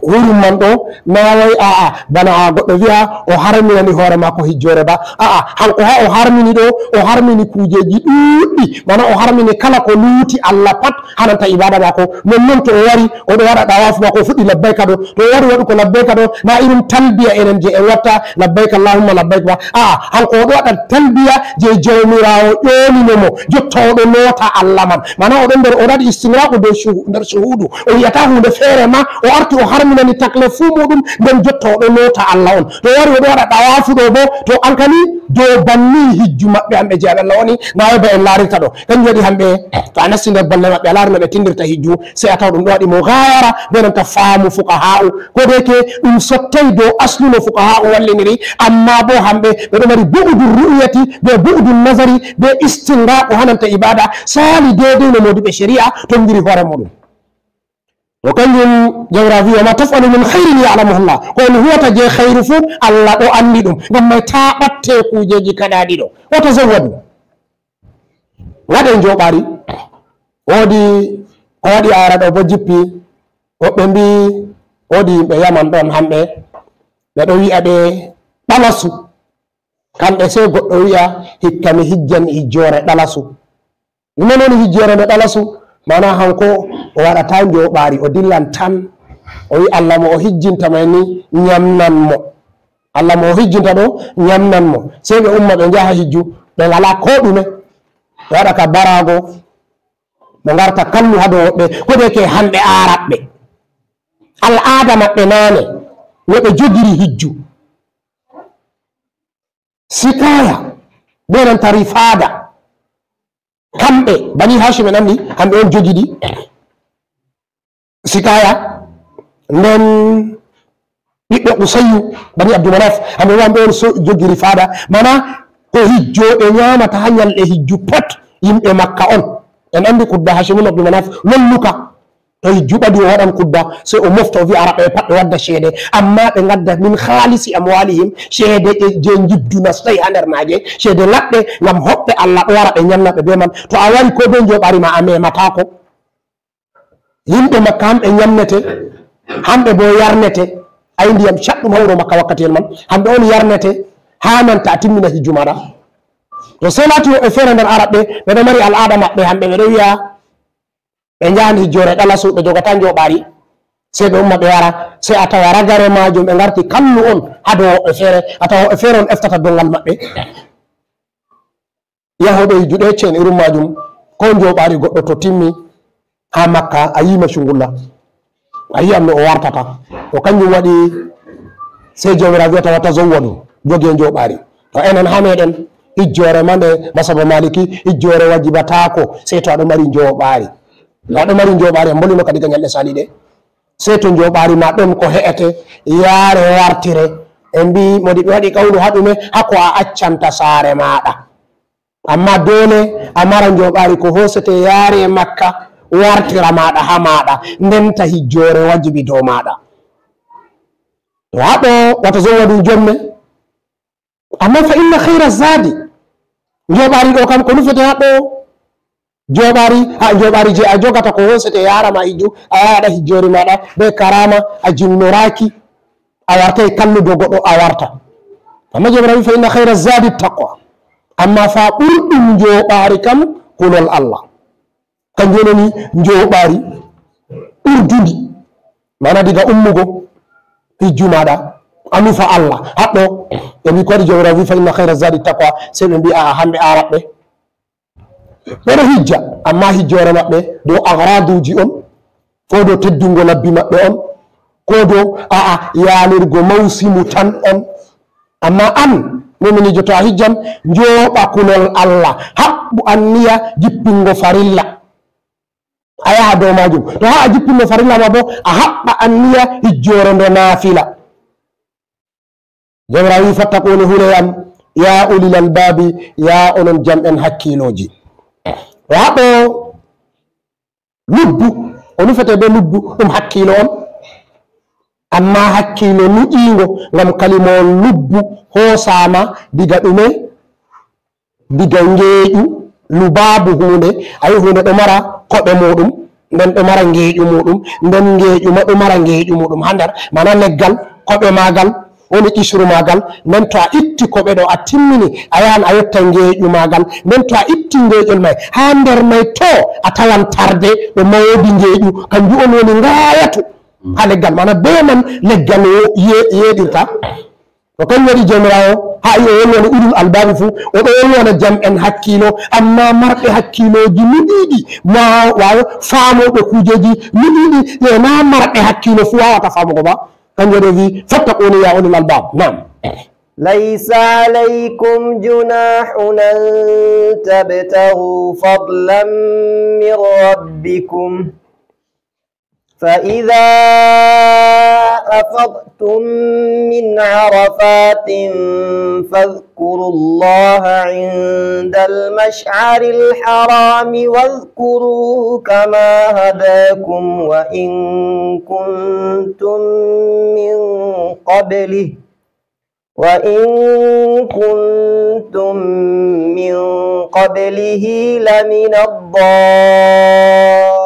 Hurum man ɗo, na wayi a'a, bana a goɗɗo wi'a o harminani hoore maako hijjoore ba. A'a, hanko ha o harmini ɗo, o harmini kuujeji ɗuuɗɗi, mana o harmini kala ko luuti Allah pat hananta ibada maako. Non non to o wari, o ɗo waɗa ɗawaafu maako, o fuɗɗi labbayka ɗo. To o wari waɗugo labbayka ɗo, na irin talbiya enen je en watta, "Labbayka Allahumma labbayk" ba. A'a, hanko o ɗo waɗa talbiya je Jawmiraawo ƴoonino mo, jotta o ɗo loota Allah man. Mana o ɗon nder, o waɗi istinraqu dow shuhu-, nder shuhudu. O yi'ata huunde feere ma, o arti o harminani takle fuu muɗum, nden jotta o ɗo loota Allah on. To o wari o ɗo waɗa ɗawaafu ɗo bo, to an kani dow banni hijju maɓɓe hamɓe je Allah woni, na ba en laarirta ɗo. Kanjum waɗi hamɓe, to a nasti nder balle maɓɓe, a laari no ɓe tindirta hijju, sey a tawa ɗum ɗo waɗi mo gaayara, be nanta faamu fuqaha'u. Ko de ke ɗum sottay dow aslu no fuqaha'u walliniri, amma bo hamɓe, ɓe ɗo mari bu'udun ru'yati, be bu'udun nazari, be istinraqu hananta ibada, saali deedey no moodiɓe shari'a tongiri hoore muɗum. To kanjum Jawmiraawo wi'i, "Wa ma taf'alu min khairin ya'lamuhu Allah." Ko on huwata je khairu fu, Allah ɗo andi ɗum. Ngam mai ta ɓatte kujeji kaɗa ɗiɗo. Wa tazawwadu. Ngaɗe njoɓari. Woodi ko waɗi ara ɗo bo jippi. Woɓɓe mbi woodi yimɓe Yaman ɗon hamɓe. Ɓe ɗo wi'a ɓe ɗalasu. Kamɓe sey goɗɗo wi'a, "Hikka mi hijjan hijjoore ɗalasu." Ɗume woni hijjoore nde ɗalasu? Mana hanko o waɗata njoɓari, o dillan tan. O wi'i Allah mo o hijjinta mai ni nyamnan mo. Allah mo o hijjinta ɗo nyamnan mo. Sey ɓe umma ɓe njaha hijju, ɓe ngala ko ɗume. Ɓe waɗa ka barago, ɓe ngarta kallu ha dow woɓɓe, ko de ke hamɓe Arabɓe. Al'ada maɓɓe nane, no ɓe jogiri hijju. Sikaya, be nanta rifada. Kamɓe, Bani Hashim en andi, hamɓe on jogiɗi. Sikaya, nden ɓiɓɓe Qusayyu, Bani Abdu Manaf, hamɓe bo hamɓe on so-, jogi rifada. Mana, ko hijjoɓe nyamata ha nyalɗe hijju pat, yimɓe Makka on. En andi kudda Hashim ibn Abdu Manaf, lolluka. To hijju ɓadi o waɗan kudda, sey o mofta o vi'a Arabɓe ɓe pat ɓe wadda ceede, amma ɓe ngadda min khalisi amwalihim, ceede je, je njiddu nastay ha nder maaje, ceede laɓɗe, ngam hoɓɓe Allah ɗo wara ɓe nyamna ɓe be man. To a wari ko be njoɓari ma a mematako. Yimɓe Makka hamɓe nyamnete, hamɓe bo yarnete, ay ndiyam caɗɗum ha wuro Makka wakkati en man, hamɓe on yarnete, ha nanta a timmina hijju maɗa. To sey lati woɓɓe feere nder Arabɓe, ɓe ɗo mari al'ada maɓɓe, hamɓe ɓe ɗo wi'a, ɓe njahan hijjoore ɗalasu, ɓe jogata njoɓari, sey ɓe umma ɓe wara, sey a tawa ragare majum ɓe ngarti kallu on ha dow woɓɓe feere, a tawa woɓɓe feere on eftata dongal maɓɓe. Yahoɓe hijju ɗo yecce en irum majum, ko njoɓari goɗɗo to timmi ha Makka, a yima cungulla, a yi'an no o wartata. To kanjum waɗi sey Jawmiraawo wi'ata, "Wa tazawwadu, joge njoɓari." To enen ha meɗen, hijjoore ma nde masaba Maliki, hijjoore wajibatako, sey to aɗo mari njoɓari. To aɗo mari njoɓari, a mbolino kadi ka nyalɗe saliɗe. Sey to njoɓari ma ɗon ko he'ete, yaare wartire. En mbi moodi ɓe waɗi qawlu ha ɗume, ha ko a accanta saare maɗa. Amma dole a mara njoɓari ko hosete yaare Makka, wartira maɗa ha maɗa, ndenta hijjoore wajibi dow maɗa. To haɗo, wa tazawwadu jomme. Amma fa inna khayra zadi, njoɓari ɗo kam ko nufete haɗo, njoɓari, ha njoɓari je a jogata ko hosete yara ma hijju, a yaha a waɗa hijjori maɗa be karama, a jinnoraki, a wartai kalludo goɗɗo a warta. Amma Jawmiraawo fa inna khayra zadi taqwa. Amma fa ɓurɗum njoɓari kam kulol Allah. Kanjum woni njoɓari ɓurdundi. Mana diga ummugo hijju maɗa, a nufa Allah. Haɗɗo, ɓe mbi ko waɗi Jawmiraawo wi fa inna khayra zadi taqwa, sey ɓe mbi a'a hamɓe Arabɓe. Ɓe ɗo hijja, amma hijjoore maɓɓe dow agraduji on, ko dow teddungo labbi maɓɓe on, ko dow a'a yaalirgo mawsimu tan on. Amma an, muminijo, to a hijjan, njoɓa kulol Allah, haɓɓu anniya jippingo farilla. A yaha dow majum. To ha a jippinno farilla ma bo, a haɓɓa anniya hijjoore nde nafila. Jawmiraawo wi, "Fattaquni, hule yam, ya ulil albabi, ya onon jam'en hakkiloji." To haɗo lubbu, o nufete be lubbu, ɗum hakkilo on. Amma hakkilo nuɗingo, ngam kalimawol lubbu hosama diga ɗume? Diga ngeeƴu, lubabu hunde, a yi hunde ɗo mara koɓe muɗum. nden ɗo mara ngeeƴu muɗum, nden ngeeƴu ma ɗo mara ngeeƴu muɗum haa nder, maana leggal, koɓe maagal, woni qishru maagal, nden to a itti koɓe ɗo, a timmini, a yahan a yotta ngeeƴu maagal, nden to a itti ngeeƴol may, haa nder may to a tawan tarde ɗo mawodi ngeeƴu, kanjum on woni ngaayatu haa leggal, maana bee man leggal wo-, ye-, yeeɗirta. Ko kanjum waɗi Jawmiraawo haa o wolwana ulul albaabi fuu, o ɗo wolwana jam'en hakkiilo, ammaa marɓe hakkiilooji nuɗiiɗi, ma-, waawo faamooɓe kuujeeji nuɗiiɗi, e naa marɓe hakkiilo fuu waawata faamugo ba. Kanjum waɗi o vi'i, "Fattaquuni yaa ulul albaab." Naam. ليس عليكم جناح أن تبتغوا فضلا من ربكم، فإذا أفضتم من عرفات فاذكروا الله عند المشعر الحرام واذكروه كما هداكم وإن كنتم من قبله وإن كنتم من قبله لمن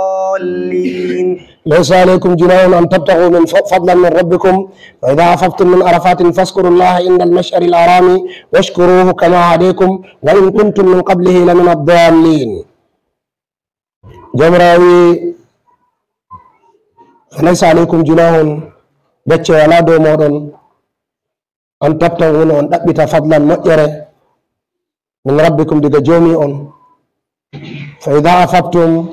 الضالين. ليس عليكم جناح أن تبتغوا من ف-، فضلا من ربكم، فإذا أفضتم من عرفات فاذكروا الله عند المشعر الحرام واشكروه كما هداكم وإن كنتم من قبله لمن الضالين. Jawmiraawo wi'i, فليس عليكم جناح, becce walaa dow mooɗon, أن تبتغوا, no on ɗaɓɓita, فضلا, moƴƴere, من ربكم, diga Joomi on. فإذا أفضتم,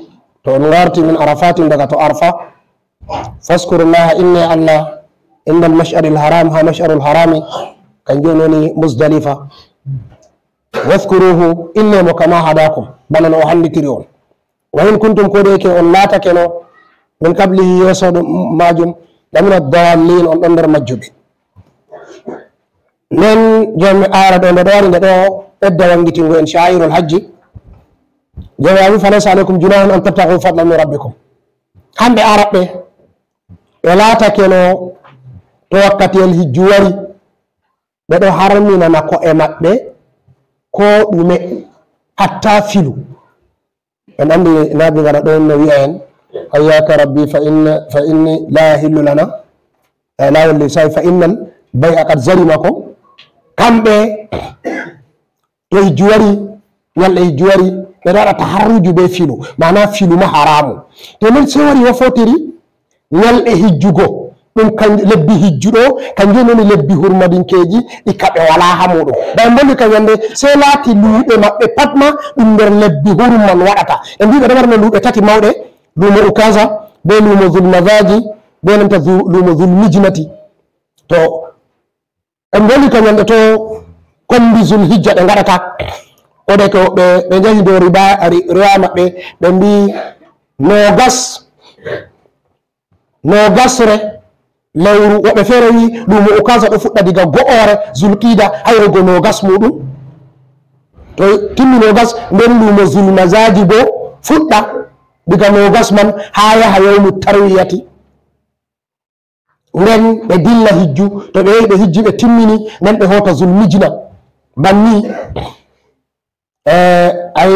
to on ngarti, من عرفات, daga to Arfa, فاذكروا الله, inne Allah, عند المشعر الحرام, haa Mash'arul Harami, kanjum woni Muzdalifa. واذكروه, inne mo, كما هداكم, bana no o hallitiri on. وإن كنتم, ko de ke on laatakeno, من قبله, yeeso ɗum maajum, لمن الضالين, on ɗon nder majjuɓe. Nden joomi aara ɗo, nde ɗo wari, nde ɗo ɓedda wanngitingo en شعائر الحج. Joomi awi, فليس عليكم جناح أن تبتغوا فضلا من ربكم. Kamɓe Arabɓe, ɓe laatakeno to wakkatiyel hijju wari, ɓe ɗo harminana ko'e maɓɓe ko ɗume, hatta filu. En anndi Naabi Ngara ɗon no wi'a en, "حياك ربي فإن، فإني لا يحل لنا، eh, لا يحل لي صيد فإن البيع قد جرم" ko. Kamɓe to hijju wari, nyalɗe hijju wari, ɓe ɗo waɗa taharruju bee filu, maana filu ma haraamu. To non sey wari wa fotiri, nyalɗe hijjugo, ɗum kan lebbi hijju ɗo, kanjum woni lebbi hurmadinkeeji, ɗi ka ɓe walaa haa muuɗum. Ba en mbolwi ka nyande, sey laati luuɓe maɓɓe pat ma ɗum nder lebbi hurum man waɗata. En mbii ɓe ɗo mari no luuɓe tati mawɗe, luumo Ukaza, bee luumo Zulmazaji, bee nanta zu-, luumo Zulmijnati. To en mbolwi ka nyande to kombi Zulhijja ɓe ngaɗata. Ko de ko ɓe, ɓe njahi dow riba, ri-, riwa maɓɓe, ɓe mbii noogas, noogasre lewru, woɓɓe feere wi luumo Ukaza ɗo fuɗɗa diga go'oore Zulqiida haa yahugo noogas muuɗum. To timmi noogas, nden luumo Zulmazaji bo fuɗɗa diga noogas man haa yaha yawmu tarwiyati. Nden ɓe dilla hijju, to ɓe yehi ɓe hijji ɓe timmini, nden ɓe hoota Zulmijna. Banni, eh, ay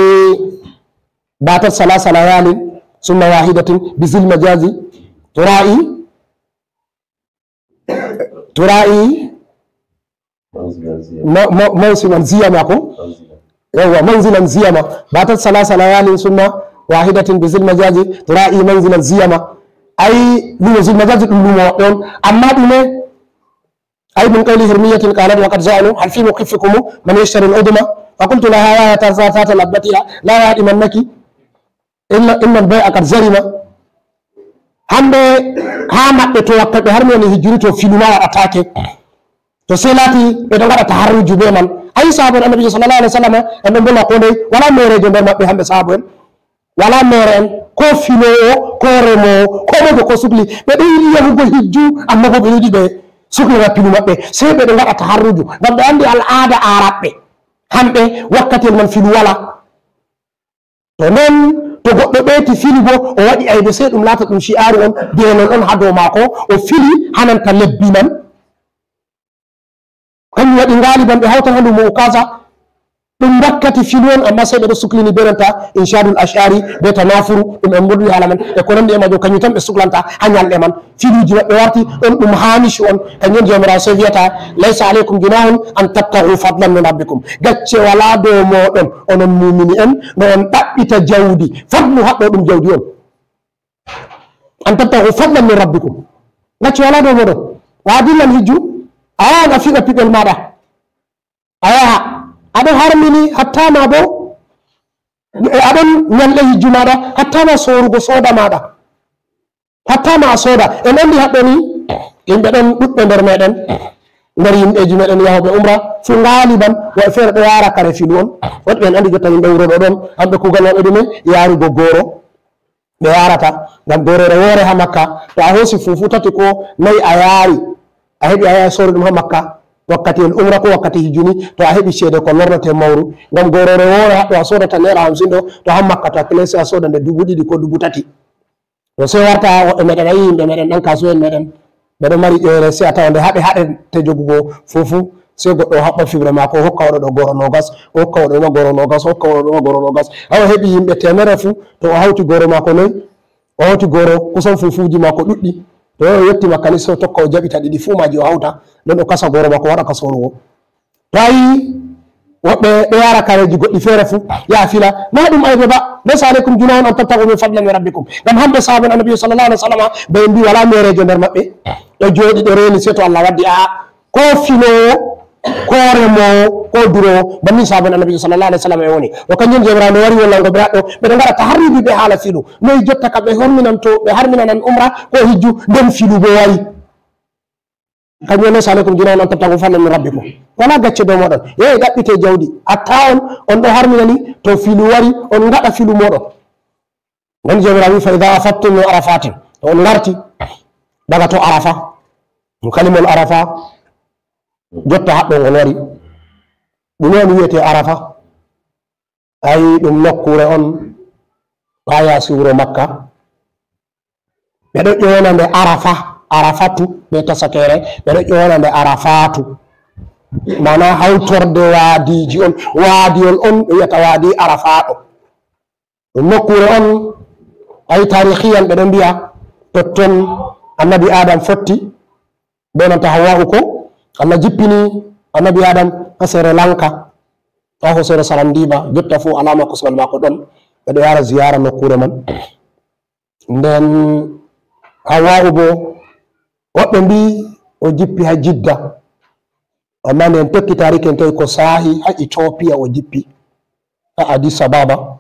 batat salasa layalin summa wahidatin bi Zulmazaji tura'i, tura'i ma-, ma-, mawsiman ziyama ko? Yawwa, manzilan ziyama. Batat salasa layalin summa wahidatin bi Zulmazaji tura'i manzilan ziyama. Ay, lumo Zulmazaji ɗum lumo maɓɓe on. Amma ɗume? أي من قول هرمية قالت: وقد زعلوا هل في موقفكم من يشتري الأدم؟ فقلت لها: يا فتاة الأبتية، لا يهدمنك إن، إن البيع قد جرم. Hannde haa maɓɓe to wakkati ɓe harmi on e hijjiri to filu ma waɗataake. To sey laati ɓe ɗo ngaɗa taharruju bee man. Ayi sahaaba en Annabi sallallahu alaihi wasallam en ɗon mbolwa koo ndey, walaa meereejo nder maɓɓe hamɓe sahaaba en. Walaa meere en, koo filoowo, koo remoowo, koo mojo, koo sukli. Ɓe ɗo yiɗi yahugo hijju, ammaa boo ɓe yiɗi ɓe suklana filu maɓɓe. Sey ɓe ɗo ngaɗa taharruju, ngam ɓe anndi al'aada Aarabɓe. Hamɓe, wakkatiyel man filu walaa. To non, to goɗɗo ɓeyti fili boo, o waɗi aybe, sey ɗum laata ɗum shi'aaru on, beenon on haa dow maako, o fili hananta lebbi man. Kanjum waɗi ngaaliban ɓe hawtan haa luumo Ukaza. Ɗum wakkati filu on, amma sey ɓe ɗo suklini be nanta inshadul ash'ari, be tanafuru, ɗum en mboɗɗi haala man, e ko nandi e majum, kañum tan ɓe suklanta ha ñalɗe man. Filuuji maɓɓe warti ɗon, ɗum haamishu on, kañum on Jawmiraawo sey wiyata, "Laysa alaykum junahun an tabtagu fadlan min rabbikum." Gacce walaa dow mooɗon, onon muumini en, no on ɗaɓɓita jawdi. Fadlu haɗɗo ɗum jawdi on. "An tabtagu fadlan min rabbikum." Gacce walaa dow mooɗon. A dillan hijju, a yahan a fiɗa piɓel maaɗa. A yaha, aɗo harmini, hatta ma bo, e aɗon ñalɗe hijju maaɗa, hatta ma soorugo sooda maaɗa. Hatta ma a sooda. En andi haɗɗo ni, yimɓe ɗon ɗuɗɓe nder meɗen, nder yimɓeji meɗen yahoɓe umra, fu ngaliban, woɓɓe feere ɗo yara kare filu on. Woɗɓe en andi jotta yimɓe wuro ɗo ɗon, hamɓe kugal maɓɓe ɗume, yarugo goro. Ɓe yarata, ngam gorore wore ha Makka, to a hosi fufu tati ko nayi a yari, a heɓi a yahi sori ɗum ha Makka, wakkati el umra ko wakkati hijju ni, to a heɓi ceede ko lornete mawru, ngam gorore wore haɗɗo a sodata naira hamsin ɗo, to ha Makka to a kile sey a soda nde dubu ɗiɗi ko dubu tati. To sey warta woɓɓe meɗen a yi yimɓe meɗen ɗan kasuwa'en meɗen, ɓe ɗo mari ƴoyre sey a tawa nde haɓe haɗete jogugo fufu, sey goɗɗo o haɓɓa fibre maako, o hokka oɗo ɗo goro nogas, o hokka oɗo ɗo goro nogas, o hokka oɗo ɗo goro nogas. Awa heɓi yimɓe temere fu, to o hawti goro maako noy, o hawti goro kusan fufuji maako ɗuɗɗi. To o yetti Makka ni sey o tokka o jaɓita ɗiɗi fu maji o hawta, nden o kasa goro maako waɗa ka sorugo. To a yi woɓɓe ɗo yara kareji goɗɗi feere fu, ya fila, na ɗum aybe ba, laysa alaykum junahun an tabtagu min fadlan min rabbikum. Ngam hamɓe sahaaba en Annabi sallallahu alaihi wasallam, ɓe mbi wala merejo nder maɓɓe ɗo jooɗi ɗo reni sey to Allah waddi, a'a, ko filowo, ko remowo, ko durowo, bannin sahaaba en Annabi sallallahu alaihi wasallam e woni. O kanjum Jawmiraawo wari wollango ɓe haɗɗo, ɓe ɗo ngaɗa taharruji ɓe haala filu. Noy jotta ka ɓe horminanto, ɓe harminanan umra ko hijju, nden filu bo wari. Kañum woni, "Laysa alaykum junahun an tabtagu fadlan min rabbikum." Wala gacce dow moɗon. Yehi ɗaɓɓite jawdi. Hatta on, on ɗo harminani, to filu wari, on ngaɗa filu moɗon. Nden Jawmiraawo wi, "Fa idha afadtum min arafatin." To on ngarti daga to Arafa. Ɗum kalimol Arafa, jotta haɗɗo ngol wari. Ɗume on wiyete Arafa? Ay, ɗum nokkuure on haa yaasi wuro Makka. Ɓe ɗo ƴoona nde Arafa, Arafatu, be tasakeere, ɓe ɗo ƴoona nde Arafatu. Maana hawtorde waadiiji on, waadi on, on ɓe wiyata waadi Arafa ɗo. Ɗum nokkuure on, ay, taarihiyan ɓe ɗo mbiya, totton Annabi Adam fotti, be nanta Hawwa'u ko Allah jippini Annabi Adam ha Sri Lanka, ha hosere Sarandiba, jotta fu alaama kosngal maako ɗon. Ɓe ɗo yaara ziyaara nokkuure man. Nden Hawwa'u bo, woɓɓe mbi o jippi ha Jidda. Amma nden tokki taarihiyan tawi ko saahi ha Ethiopia o jippi, ha Addis Ababa.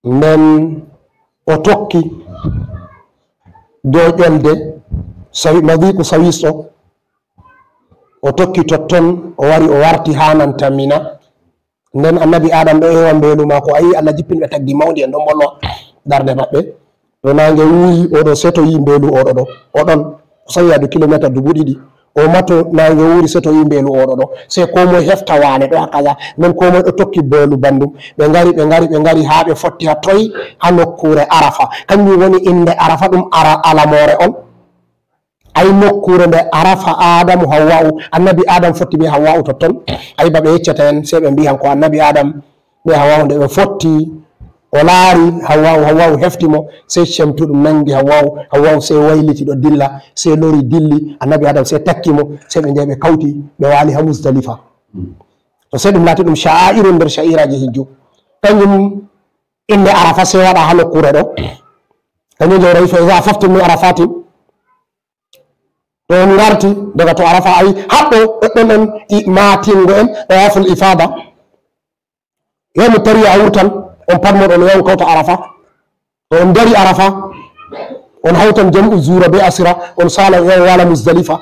Nden o tokki dow ƴolde Sawi-, Madiku Sawis ɗo. O tokki totton, o wari, o warti haa nanta Mina. Nden Annabi Adam ɗo ewa mbeelu maako, ayi Allah jippini ɓe tagdi mawndi en ɗon mbollo darnde maɓɓe. To naange wuuri, oɗo setoyi mbeelu oɗo ɗo. O ɗon kusan yaadu kilomeeter dubu ɗiɗi. O mato naange wuuri, setoyi mbeelu oɗo ɗo. Sey koo moy hefta waane ɗo haa kaza. Nden koo moy ɗo tokki mbeelu banndum. Ɓe ngari, ɓe ngari, ɓe ngari haa ɓe fotti haa toy? Haa nokkuure Arafa. Kanjum woni innde Arafa, ɗum ara-, alamoore on. Ay nokkuure nde Arafa Adamu Hawwa'u, Annabi Adam fotti bee Hawwa'u totton. Ay ba ɓe yeccata en, sey ɓe mbi'an ko Annabi Adam bee Hawwa'u nde ɓe fotti, o laari Hawwa'u, Hawwa'u hefti mo, sey cemtuɗum nangi Hawwa'u, Hawwa'u sey wayliti ɗo dilla, sey lori dilli, Annabi Adam sey takki mo, sey ɓe njehi ɓe kawti, ɓe waali haa Muzdalifa. To sey ɗum laati ɗum sha'airun nder sha'iraaji hijju. Kanjum innde Arafa sey waɗa haa nokkuure ɗo. Kanjum Jawmiraawo wi, "Fa iza afaftum min Arafatin." To on ngarti daga to Arafa, ayi, haɗɗo ɗon on i-, maatingo en, tawaful ifada. Yawmu tarwiya a wurtan, on pat mon on yaha on kawta Arafa. To on dari Arafa, on hawtan jam'u zuura be asira, on sala, on yaha on wala Muzdalifa.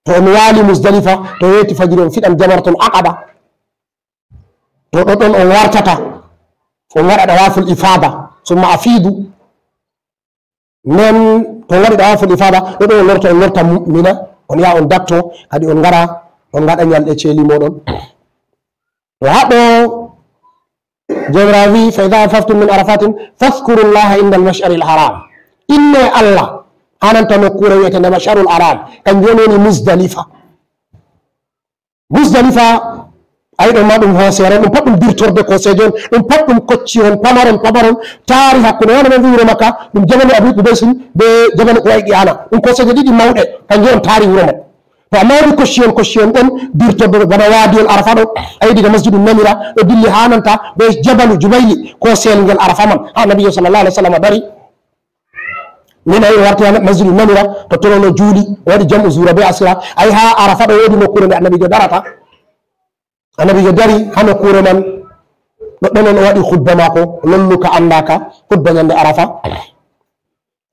To on wali Muzdalifa, to weeti fajiri on fiɗan jamratul aqaba. To ɗoɗɗon on wartata, on waɗa tawaful ifada, summa afidu. Nden to on waɗi tawaful ifada, ɗoɗɗon on lorta, on lorta Mina, on yaha on datto, kadi on ngara, on ngaɗa nyalɗe ceeli moɗon. To haɗɗo Jawmiraawo wi, "Fa iza afaftum min Arafatin, fadhkurullaha indal mash'aril haram." Inne Allah haa nanta nokkuure wi'eteende Mash'arul Haram, kanjum woni Muzdalifa. Muzdalifa, Ayi, ɗon ma ɗum hooseere, ɗum pat ɗum dirtorde kooseeje on, ɗum pat ɗum kocci on, pamaron, pamaron, taari hakkunde, wano men wi'ude makka, ɗum jabalu Abi Qubaisin be jabalu Quwayqi'ana. Ɗum kooseeje ɗiɗi mawɗe, kanjum on taari wuro man. To amma woodi kocci on, kocci on ɗon dirtorde bana waadiyol Arafa ɗo, ayi, diga Masjidu Namira, ɗo dilli haa nanta be jabalu Jubayli, kooseyel ngel Arafa man, haa Nabiyo sallallahu alaihi wasallam dari. Min ayi, o warti haa Masjidu Namira, totton on o juuli, o waɗi jam'u zuhra be asira. Ayi, haa Arafa ɗo woodi nokkuure nde Annabijo darata. Annabijo dari haa nokkuure man, ɗoɗɗon on o waɗi khutba maako, lolluka anndaaka, khutba nyande Arafa.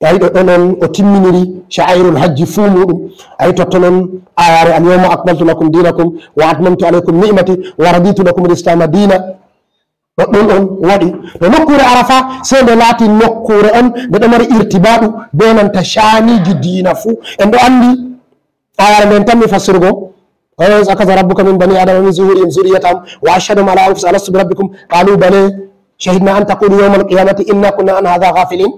Ayi, ɗoɗɗon on o timminiri sha'airul hajji fuu muuɗum. Ayi, totton on ayaare, "Al yawma akmaltu lakum dinakum wa atmamtu alaykum ni'mati wa raditu lakum al-islama dina." Ɗoɗɗon on waɗi. To nokkuure Arafa, sey nde laati nokkuure on, nde ɗo mari irtibaɗu be nanta shaaniiji diina fuu. En ɗo anndi ayaare nden tan mi fassirgo. "Wa iz akhadha rabbuka min bani adama min zuhurihim zurriyatahum wa ashhadahum ala anfusihim alastu bi rabbikum qalu bala shahidna an taqulu yawmal qiyamati inna kunna an hadha ghafilin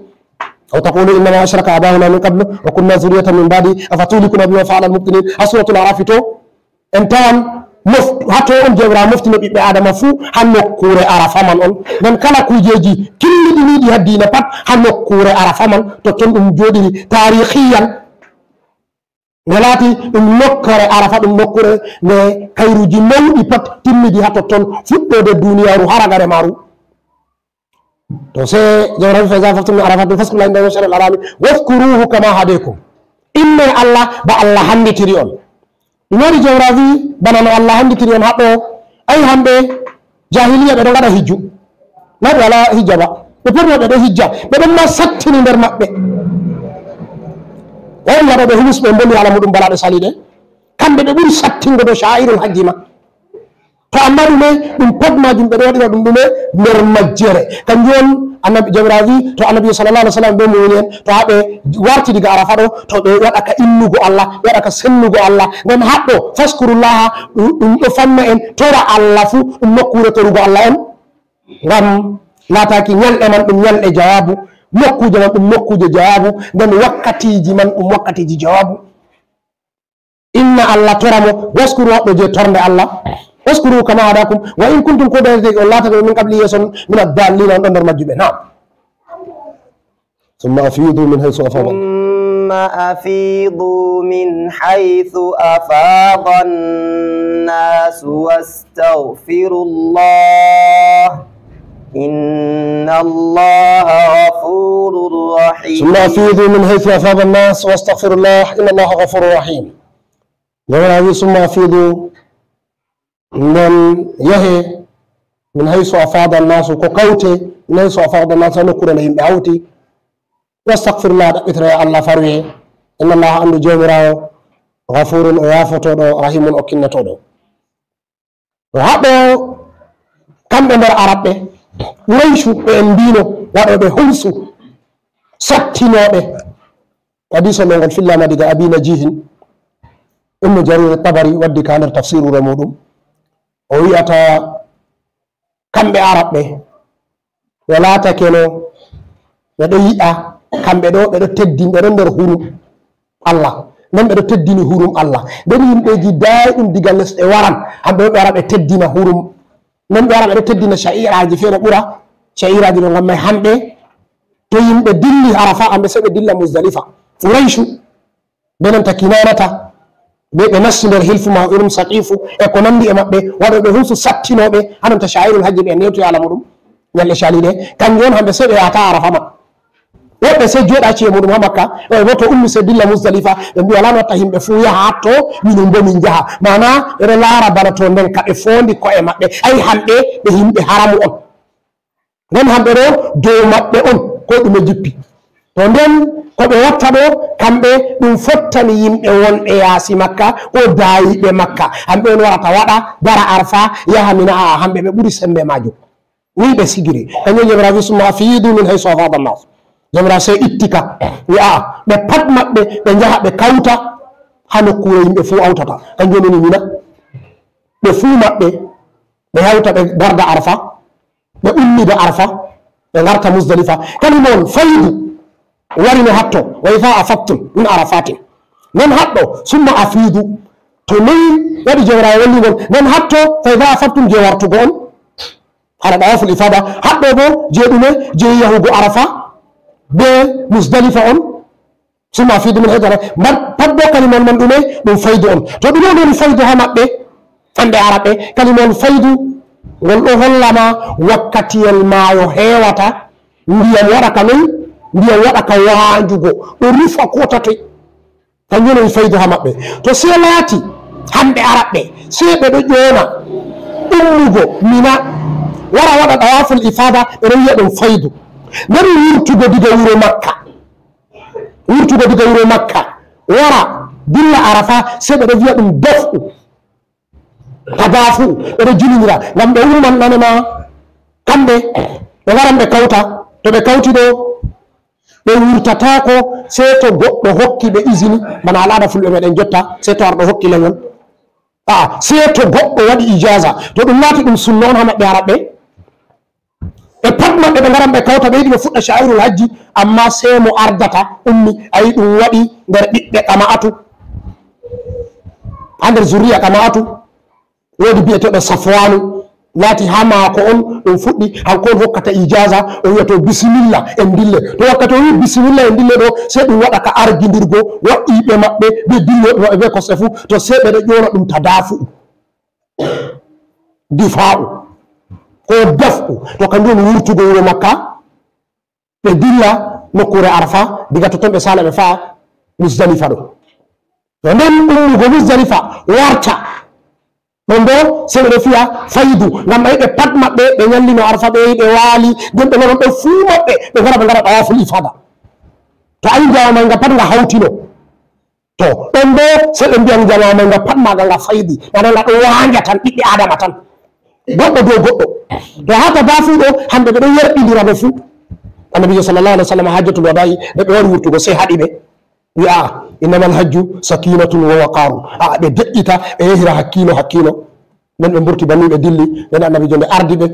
aw taqulu innama ashraka aba'una min qablu wa kunna zurriyatan min ba'di afatuhlikuna bima fa'ala al-mubtilin." Haa Suratul Arafi to, en tawan mof-, haa to on Jawmiraawo moftino ɓiɓɓe Adama fuu haa nokkuure Arafa man on. Nden kala kuujeeji killiɗiniiɗi haa diina pat haa nokkuure Arafa man, totton ɗum jooɗiri taarihiyan. Nde laati ɗum nokkuure Arafa, ɗum nokkuure nde kayruuji mawɗi pat timmidi haa totton, fuɗɗoode duniyaaru haa ragare maaru. To sey Jawmiraawo, "Fa iza afadtum min Arafatin fazkurullaha inda al-mash'aril harami wadhkuruhu kama hadakum." Inne Allah ba Allah hannditiri on. Ɗum waɗi Jawmiraawo wi'i, bana no Allah hannditiri on haɗɗo, ayi, hamɓe jaahiliya ɓe ɗo ngaɗa hijju. Na ɓe walaa hijja ba. Ɓe foti ɓe ɗo hijja. Ɓe ɗon ma sattini nder maɓɓe. Woni waɗooɓe humus ɓe mboni haala muɗum bala ɓe sali ɗe. Kamɓe ɓe ɓuri sattingo dow sha'airul hajji ma. To amma ɗume, ɗum pat majum ɓe ɗo waɗira ɗum ɗume? Nder majjere. Kanjum on Annabi, Jawmiraawo wi'i, to Annabi sallallahu alaihi wasallam be mu'mini en, to haa ɓe warti diga Arafa ɗo, to ɓe waɗa ka innugo Allah, ɓe waɗa ka sennugo Allah. Nden haɗɗo, fazkurullaha, ɗum, ɗum ɗo fanna en, tora Allah fuu, ɗum nokkuure torugo Allah on. Ngam laataaki nyalɗe man ɗum nyalɗe jawaabu, nokkuuje man ɗum nokkuuje jawaabu, nden wakkatiiji man ɗum wakkatiiji jawaabu. Inna Allah tora mo, waskuru haɗɗo je tornde Allah. Waskuru kama hadakum, wa in kuntum, ko ɓe on laatata min qabli, yeeso, min ad-dallina, on ɗon nder majjuɓe. Naam. ثم أفيضوا من حيث أفاض الناس. ثم أفيضوا من حيث أفاض الناس واستغفروا الله. إن الله غفور رحيم. ثم أفيضوا من حيث أفاض الناس واستغفروا الله. إن الله غفور رحيم. Jawmiraawo wi'i, "Summa afidu," nden yahe, "min haysu afada annasu," ko kawte, "min haysu afada annasu," haa nokkuure nde yimɓe hawti. "Wastaghfirullah," ɗaɓɓitore Allah faruye. "Inna Allah," anndu Jawmiraawo, "ghafurun," o yaafotooɗo, "rahimun," o kinnotooɗo. To haɗo kamɓe nder Arabɓe, Qurayshu ɓe en mbino waɗooɓe humsu, sattinooɓe. Hadiis on ngol fillama diga Abi Najihin, Ibnu Jarir Tabari waddi ka nder tafsirure muɗum. O wi'ata kamɓe Arabɓe, ɓe laatakeno ɓe ɗo yi'a kamɓe ɗo, ɓe ɗo teddin, ɓe ɗo nder hurum Allah. Nden ɓe ɗo teddini hurum Allah. Nden yimɓeji daayi ɗum diga lesɗe waran, hamɓe ɓe wara ɓe teddina hurum. Nden ɓe wara ɓe ɗo teddina sha'iraaji feere ɓura sha'iraaji ɗo ngam may hamɓe to yimɓe dilli Arafa, hamɓe sey ɓe dilla Muzdalifa. Qurayshu, be nanta Kinanata, be ɓe nasti nder hilfu ma irum Saqifu, e ko nandi e maɓɓe, waɗooɓe humsu sattinooɓe, hananta sha'irul hajji ɓe newtoya lamu ɗum, ñalɗe caliɗe, kanjum on hamɓe sey ɓe yahata Arafa ma. Woɓɓe sey jooɗa ci'e muɗum haa Makka, woɓɓe boo to ummi sey dilla Muzdalifa, ɓe mbi'a, "Walaa no watta yimɓe fuu yaha haa to, minin boo min njaha." Maana, ɓe ɗo laara bana to nden ka ɓe foondi ko'e maɓɓe, ay hamɓe ɓe yimɓe haramu on. Nden hamɓe ɗo dow maɓɓe on, ko ɗume jippi. To nden ko ɓe watta ɗo, kamɓe ɗum fottani yimɓe wonɓe yaasi Makka, ko daayiiɓe Makka. Hamɓe on warata waɗa, dara Arfa, yaha Mina, a'a, hamɓe ɓe ɓuri sembe maajum. Ni ɓe sigiri. Kanjum Jawmiraawo wi, "Summa afidu min haysu afada an-nas." Jawmiraawo sey itti ka. Wi, a'a, ɓe pat maɓɓe, ɓe njaha ɓe kawta haa nokkuure yimɓe fuu awtata. Kanjum woni Mina. Ɓe fuu maɓɓe, ɓe hawta ɓe darda Arfa. Ɓe ummida Arfa, ɓe ngarta Muzdalifa. Kalima on faydu wari no hatto, "Wa idha afadtum min Arafatin." Non haɗɗo, "Summa afidu." To nowi waɗi Jawmiraawo walli ngol, nden hatto fa iza afadtum je wartugo on, haɗa ɗawaful ifada, haɗɗo bo je ɗume, je yahugo Arafa be Musdalifa on, summa afidu min haythu, mbar-, pat bo kalimol man ɗume, ɗum faydu on. To ɗume on woni faydu ha maɓɓe, hande Araɓe, kalimol faydu, ngol ɗo hollama wakkatiyel maayo heewata, ndiyam waɗa ka noy, ndiyam waɗa ka waanjugo, ɗo rufa ko tatoy. Kanjum woni faydu ha maɓɓe. To sey laati, hamɓe Araɓe, sey ɓe ɗo ƴoona ummugo Mina, wara waɗa ɗawaful ifada, ɓe ɗo wi'a ɗum faydu. Nden wurtugo diga wuro Makka. Wurtugo diga wuro Makka, wara dilla Arafa, sey ɓe ɗo wi'a ɗum daf'u. Tadafu, ɓe ɗo jilindira, ngam ɓe umman nane ma, kamɓe, ɓe ngaran ɓe kawta. To ɓe kawti ɗo, ɓe wurtataako, sey to goɗɗo hokki ɓe izini, bana al'ada fulɓe meɗen jotta, sey to arɗo hokki leŋol. Aa, sey to goɗɗo waɗi ijaza. To ɗum laati ɗum sunna on ha maɓɓe Araɓe, ɓe pat maɓɓe ɓe ngaran ɓe kawta, ɓe yiɗi ɓe fuɗɗa sha'irul hajji, amma sey mo ardata ummi, ayi ɗum waɗi nder ɓiɓɓe Qama'atu, ha nder zurriya Qama'atu. Woodi bi'eteeɗo Safwanu, laati ha maako on ɗum fuɗɗi, hanko on hokkata ijaza, o wi'a to bisimilla, en dille. To wakkati o wi'i bisimilla, en dille ɗo, sey ɗum waɗa ka argindirgo, wa'iiɓe maɓɓe, be dillooɓe maɓɓe, be kosɗe fu, to sey ɓe ɗo ƴoona ɗum tadafu'u. Difa'u. Ko daf'u. To kanjum woni wurtugo wuro Makka, ɓe dilla nokkuure Arfa, diga totton ɓe sala ɓe fa'a Musdalifa ɗo. To nden ummugo Musdalifa warta. Ɗon bo, sey ɓe ɗo fiya faydu, ngam ayi ɓe pat maɓɓe, ɓe nyallino Arfa, ɓe yahi ɓe waali, nden ɓe loro ɓe fuu maɓɓe, ɓe ngara ɓe ngara ɗawaful ifada. To ayi jamaa man nga pat nga hawtino. To, ɗon bo, sey ɓe mbiyan jamaa man nga pat maaga nga faydi, maana nga ɗo waanja tan, ɓiɓɓe Adama tan. Goɗɗo dow goɗɗo. To ha tadafu ɗo, hamɓe ɓe ɗo yerɓindira ɓe fuu. Annabiijo sallallahu alaihi wasallam hajjatul wada'i, nde ɓe wari wurtugo, sey haɗi ɓe. Wi'a, "Innamal hajju sakinatun wa waqaru." A, ɓe de'ita, ɓe yehira hakkiilo, hakkiilo. Nden ɓe mburti banni ɓe dilli, nden Annabiijo nde ardi ɓe.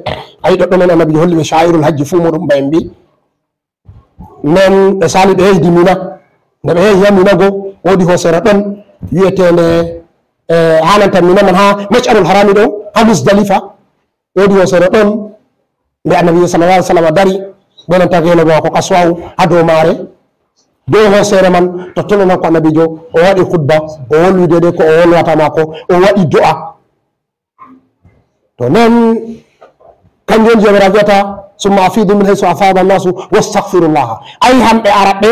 Ayi ɗoɗɗo non Annabiijo holli ɓe sha'irul hajji fuu muɗum ba en mbi. Nden ɓe sali ɓe yehdi Mina. Nde ɓe yehi ha Mina go, woodi hooseere ɗon wi'eteende, eh, ha nanta Mina man ha Mash'arul Harami ɗo, ha Musdalifa. Woodi hooseere ɗon nde Annabiijo sallallahu alaihi wasallam dari, be nanta geelooba maako Kaswa'u ha dow maare. Dow hooseere man, totton on hanko Annabiijo, o waɗi khutba, o wolwi deydey ko o wolwata maako, o waɗi do'a. To non, kanjum on Jawmiraawo wi'ata, "Summa afidu min haythu afada an-nasu wastaghfirullaha." Ay hamɓe Araɓe,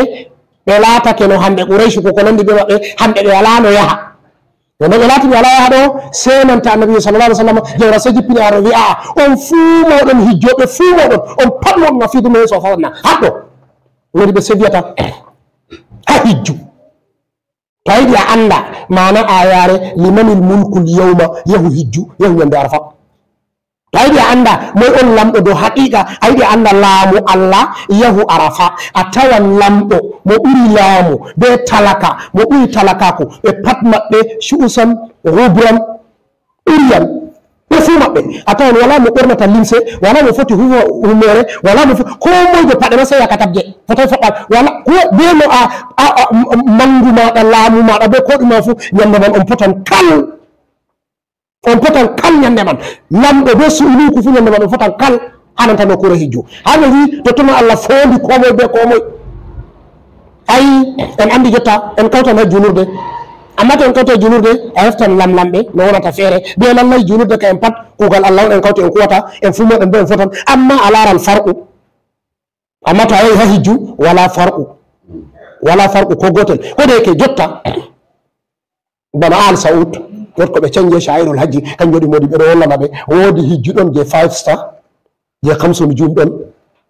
ɓe laatake no hamɓe Quraysh ko, ko nandi be maɓɓe, hamɓe ɓe walaa no yaha. Nde ɓe laati ɓe walaa yaha ɗo, sey nanta Annabi sallallahu alaihi wasallam, Jawra sey jippini aro wi', "A'a, on fuu mooɗon hijjooɓe, fuu mooɗon, on pat mooɗon afidu min haythu afada an-nas." Haɗɗo, woni ɓe sey wi'ata, "Ha hijju." To a yiɗi a annda maana aayaare, "Limanil mulkul yawma", yahu hijju, yahu nyande Arfa. To a yiɗi a annda moy on lamɗo dow haqiiqa, a yiɗi a annda laamu Allah, yahu Arafa. A tawan lamɗo mo ɓuri laamu, be talaka mo ɓuri talakaaku, ɓe pat maɓɓe shu'usan, ghubran, uryan. Ɓe fuu maɓɓe, a tawan walaa mo ɓornata limse, walaa mo foti huwa humere, walaa mo fo-, koo moy be paɗe ma sey yakatabje, fotaay foɗɗa, walaa ko be no a, a, a, m-, m-, mangu maaɗa, laamu maaɗa, be koo ɗume ma fuu, nyande man on potan kal. On potan kal nyande man. Lamɗo be su'uluuku fuu nyande man on potan kal. Hananta nokkuure hijju. Haa ɓe wi'i, totton Allah foondi koo moy be koo moy. Ay, en anndi jotta, en kawtan haa juulurde. Ammaa to en kawtaay juulurde, a heftan lamlamɓe, no wonata feere. Be lallay juulurde ka en pat, kuugal Allah on en kawti en kuwata, en fuu mooɗon boo en fotan. Ammaa a laaran farqu. Ammaa to a yahi haa hijju, walaa farqu. Walaa farqu koo gootel. Ko de yake jotta, bana Al Saud, gorko ɓe canje sha'irul hajji, kanjum waɗi moodi ɓe ɗo hollana ɓe, woodi hijju ɗon je five star, je kamsu nujum ɗon.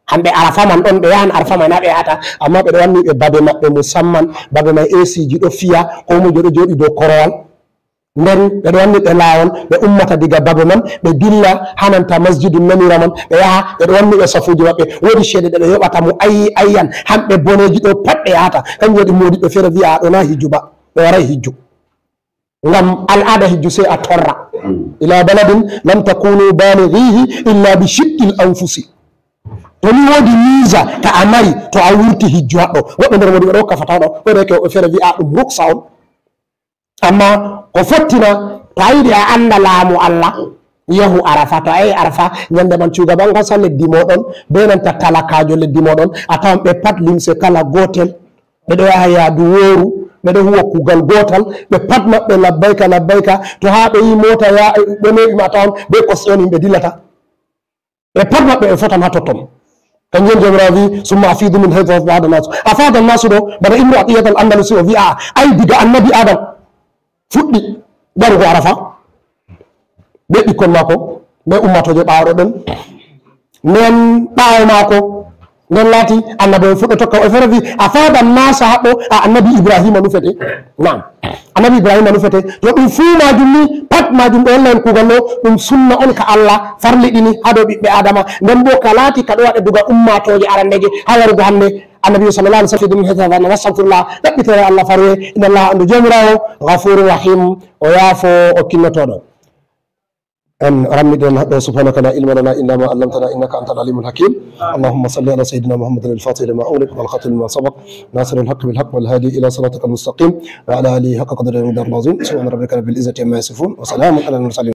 Hamɓe Arafa man ɗon, ɓe yahan Arafa man, na ɓe yahata, amma ɓe ɗo wanni ɓe babe maɓɓe musamman, babe mai A C ji ɗo fiya, ko mojo ɗo jooɗi dow korowal. Nden ɓe ɗo wanni ɓe laawol, ɓe ummata diga babe man, ɓe dilla hananta Masjidun Namira man, ɓe yaha, ɓe ɗo wanni ɓe safuuji maɓɓe. Woodi ceede ɗe ɓe yoɓata mu ayyi ayyan, hamɓe boneeji ɗo pat ɓe yahata. Kanjum waɗi moodiɓɓe feere wi'a ɗo na hijju ba, ɓe waray hijju. Ngam al'ada hijju sey a torra. Ila baladin lam takunu balighihi illa bi shiqqil anfusi. To ni woodi miisa ka a mari to a wurti hijju haɗɗo. Woɓɓe nder moodiɓɓe ɗo hokka fatawa ɗo, ko de yake woɓɓe feere wi'a ɗum ruksa on. Amma Ko fottina, to a yiɗi a annda laamu Allah, yahu Arafa. To a yehi Arafa, ñande man cuugaban gasa leddi mooɗon, be nanta talakaajo leddi mooɗon, a tawan ɓe pat limse kala gootel, ɓe ɗo yaha yaadu wooru, ɓe ɗo huwa kuugal gootal, ɓe pat maɓɓe labbayka, labbayka. To haa ɓe yi moota ya-, ɓe meeɓi ma, a tawan be kosɗe on yimɓe dillata. Ɓe pat maɓɓe ɓe fotan haa totton. Kanjum Joomiraawo wi, "Summa afidu min haythu afada nasu." Afada nasu ɗo, bana Ibnu Atiyat al Andalusi o wi, a, ay diga Annabi Adam fuɗɗi warugo Arafa, be ɓikkon maako, be ummatooje ɓaawoɗon. Nden ɓaawo maako, nden laati annabo'en fuɗɗo tokka o. E fere wi, afada nasa haɗɗo, a, Annabi Ibrahima nufete. Naam. Annabi Ibrahima nufete. To ɗum fuu maajum ni, pat maajum ɗo holla en kuugal ɗo, ɗum sunna on ka Allah farliɗini haa dow ɓiɓɓe Adama. Nden boo ka laati ka ɗo waɗa diga ummatooje arandeeje haa warugo hannde. Annabi sallallahu alaihi wasallam, ɗum heta na astaghfirullah, ɗaɓɓitore Allah farwe, inna Allah, anndu Joomiraawo, ghafurur rahim, o yaafo, o kinnotooɗo. En rammiɗen ɗo, subhanaka la ilma lana illa ma allamtana innaka antal alimul hakim. Allahumma salli ala sayyidina Muhammadin al-fatih lima ughliq wal khatim lima sabaq, nasiril haqq bil haqq wal hadi ila siratikal mustaqim, wa ala alihi haqqa qadrihi wa miqdarihil azim. Subhana rabbika rabbil izzati amma yasifun, wa salamun ala al mursalin.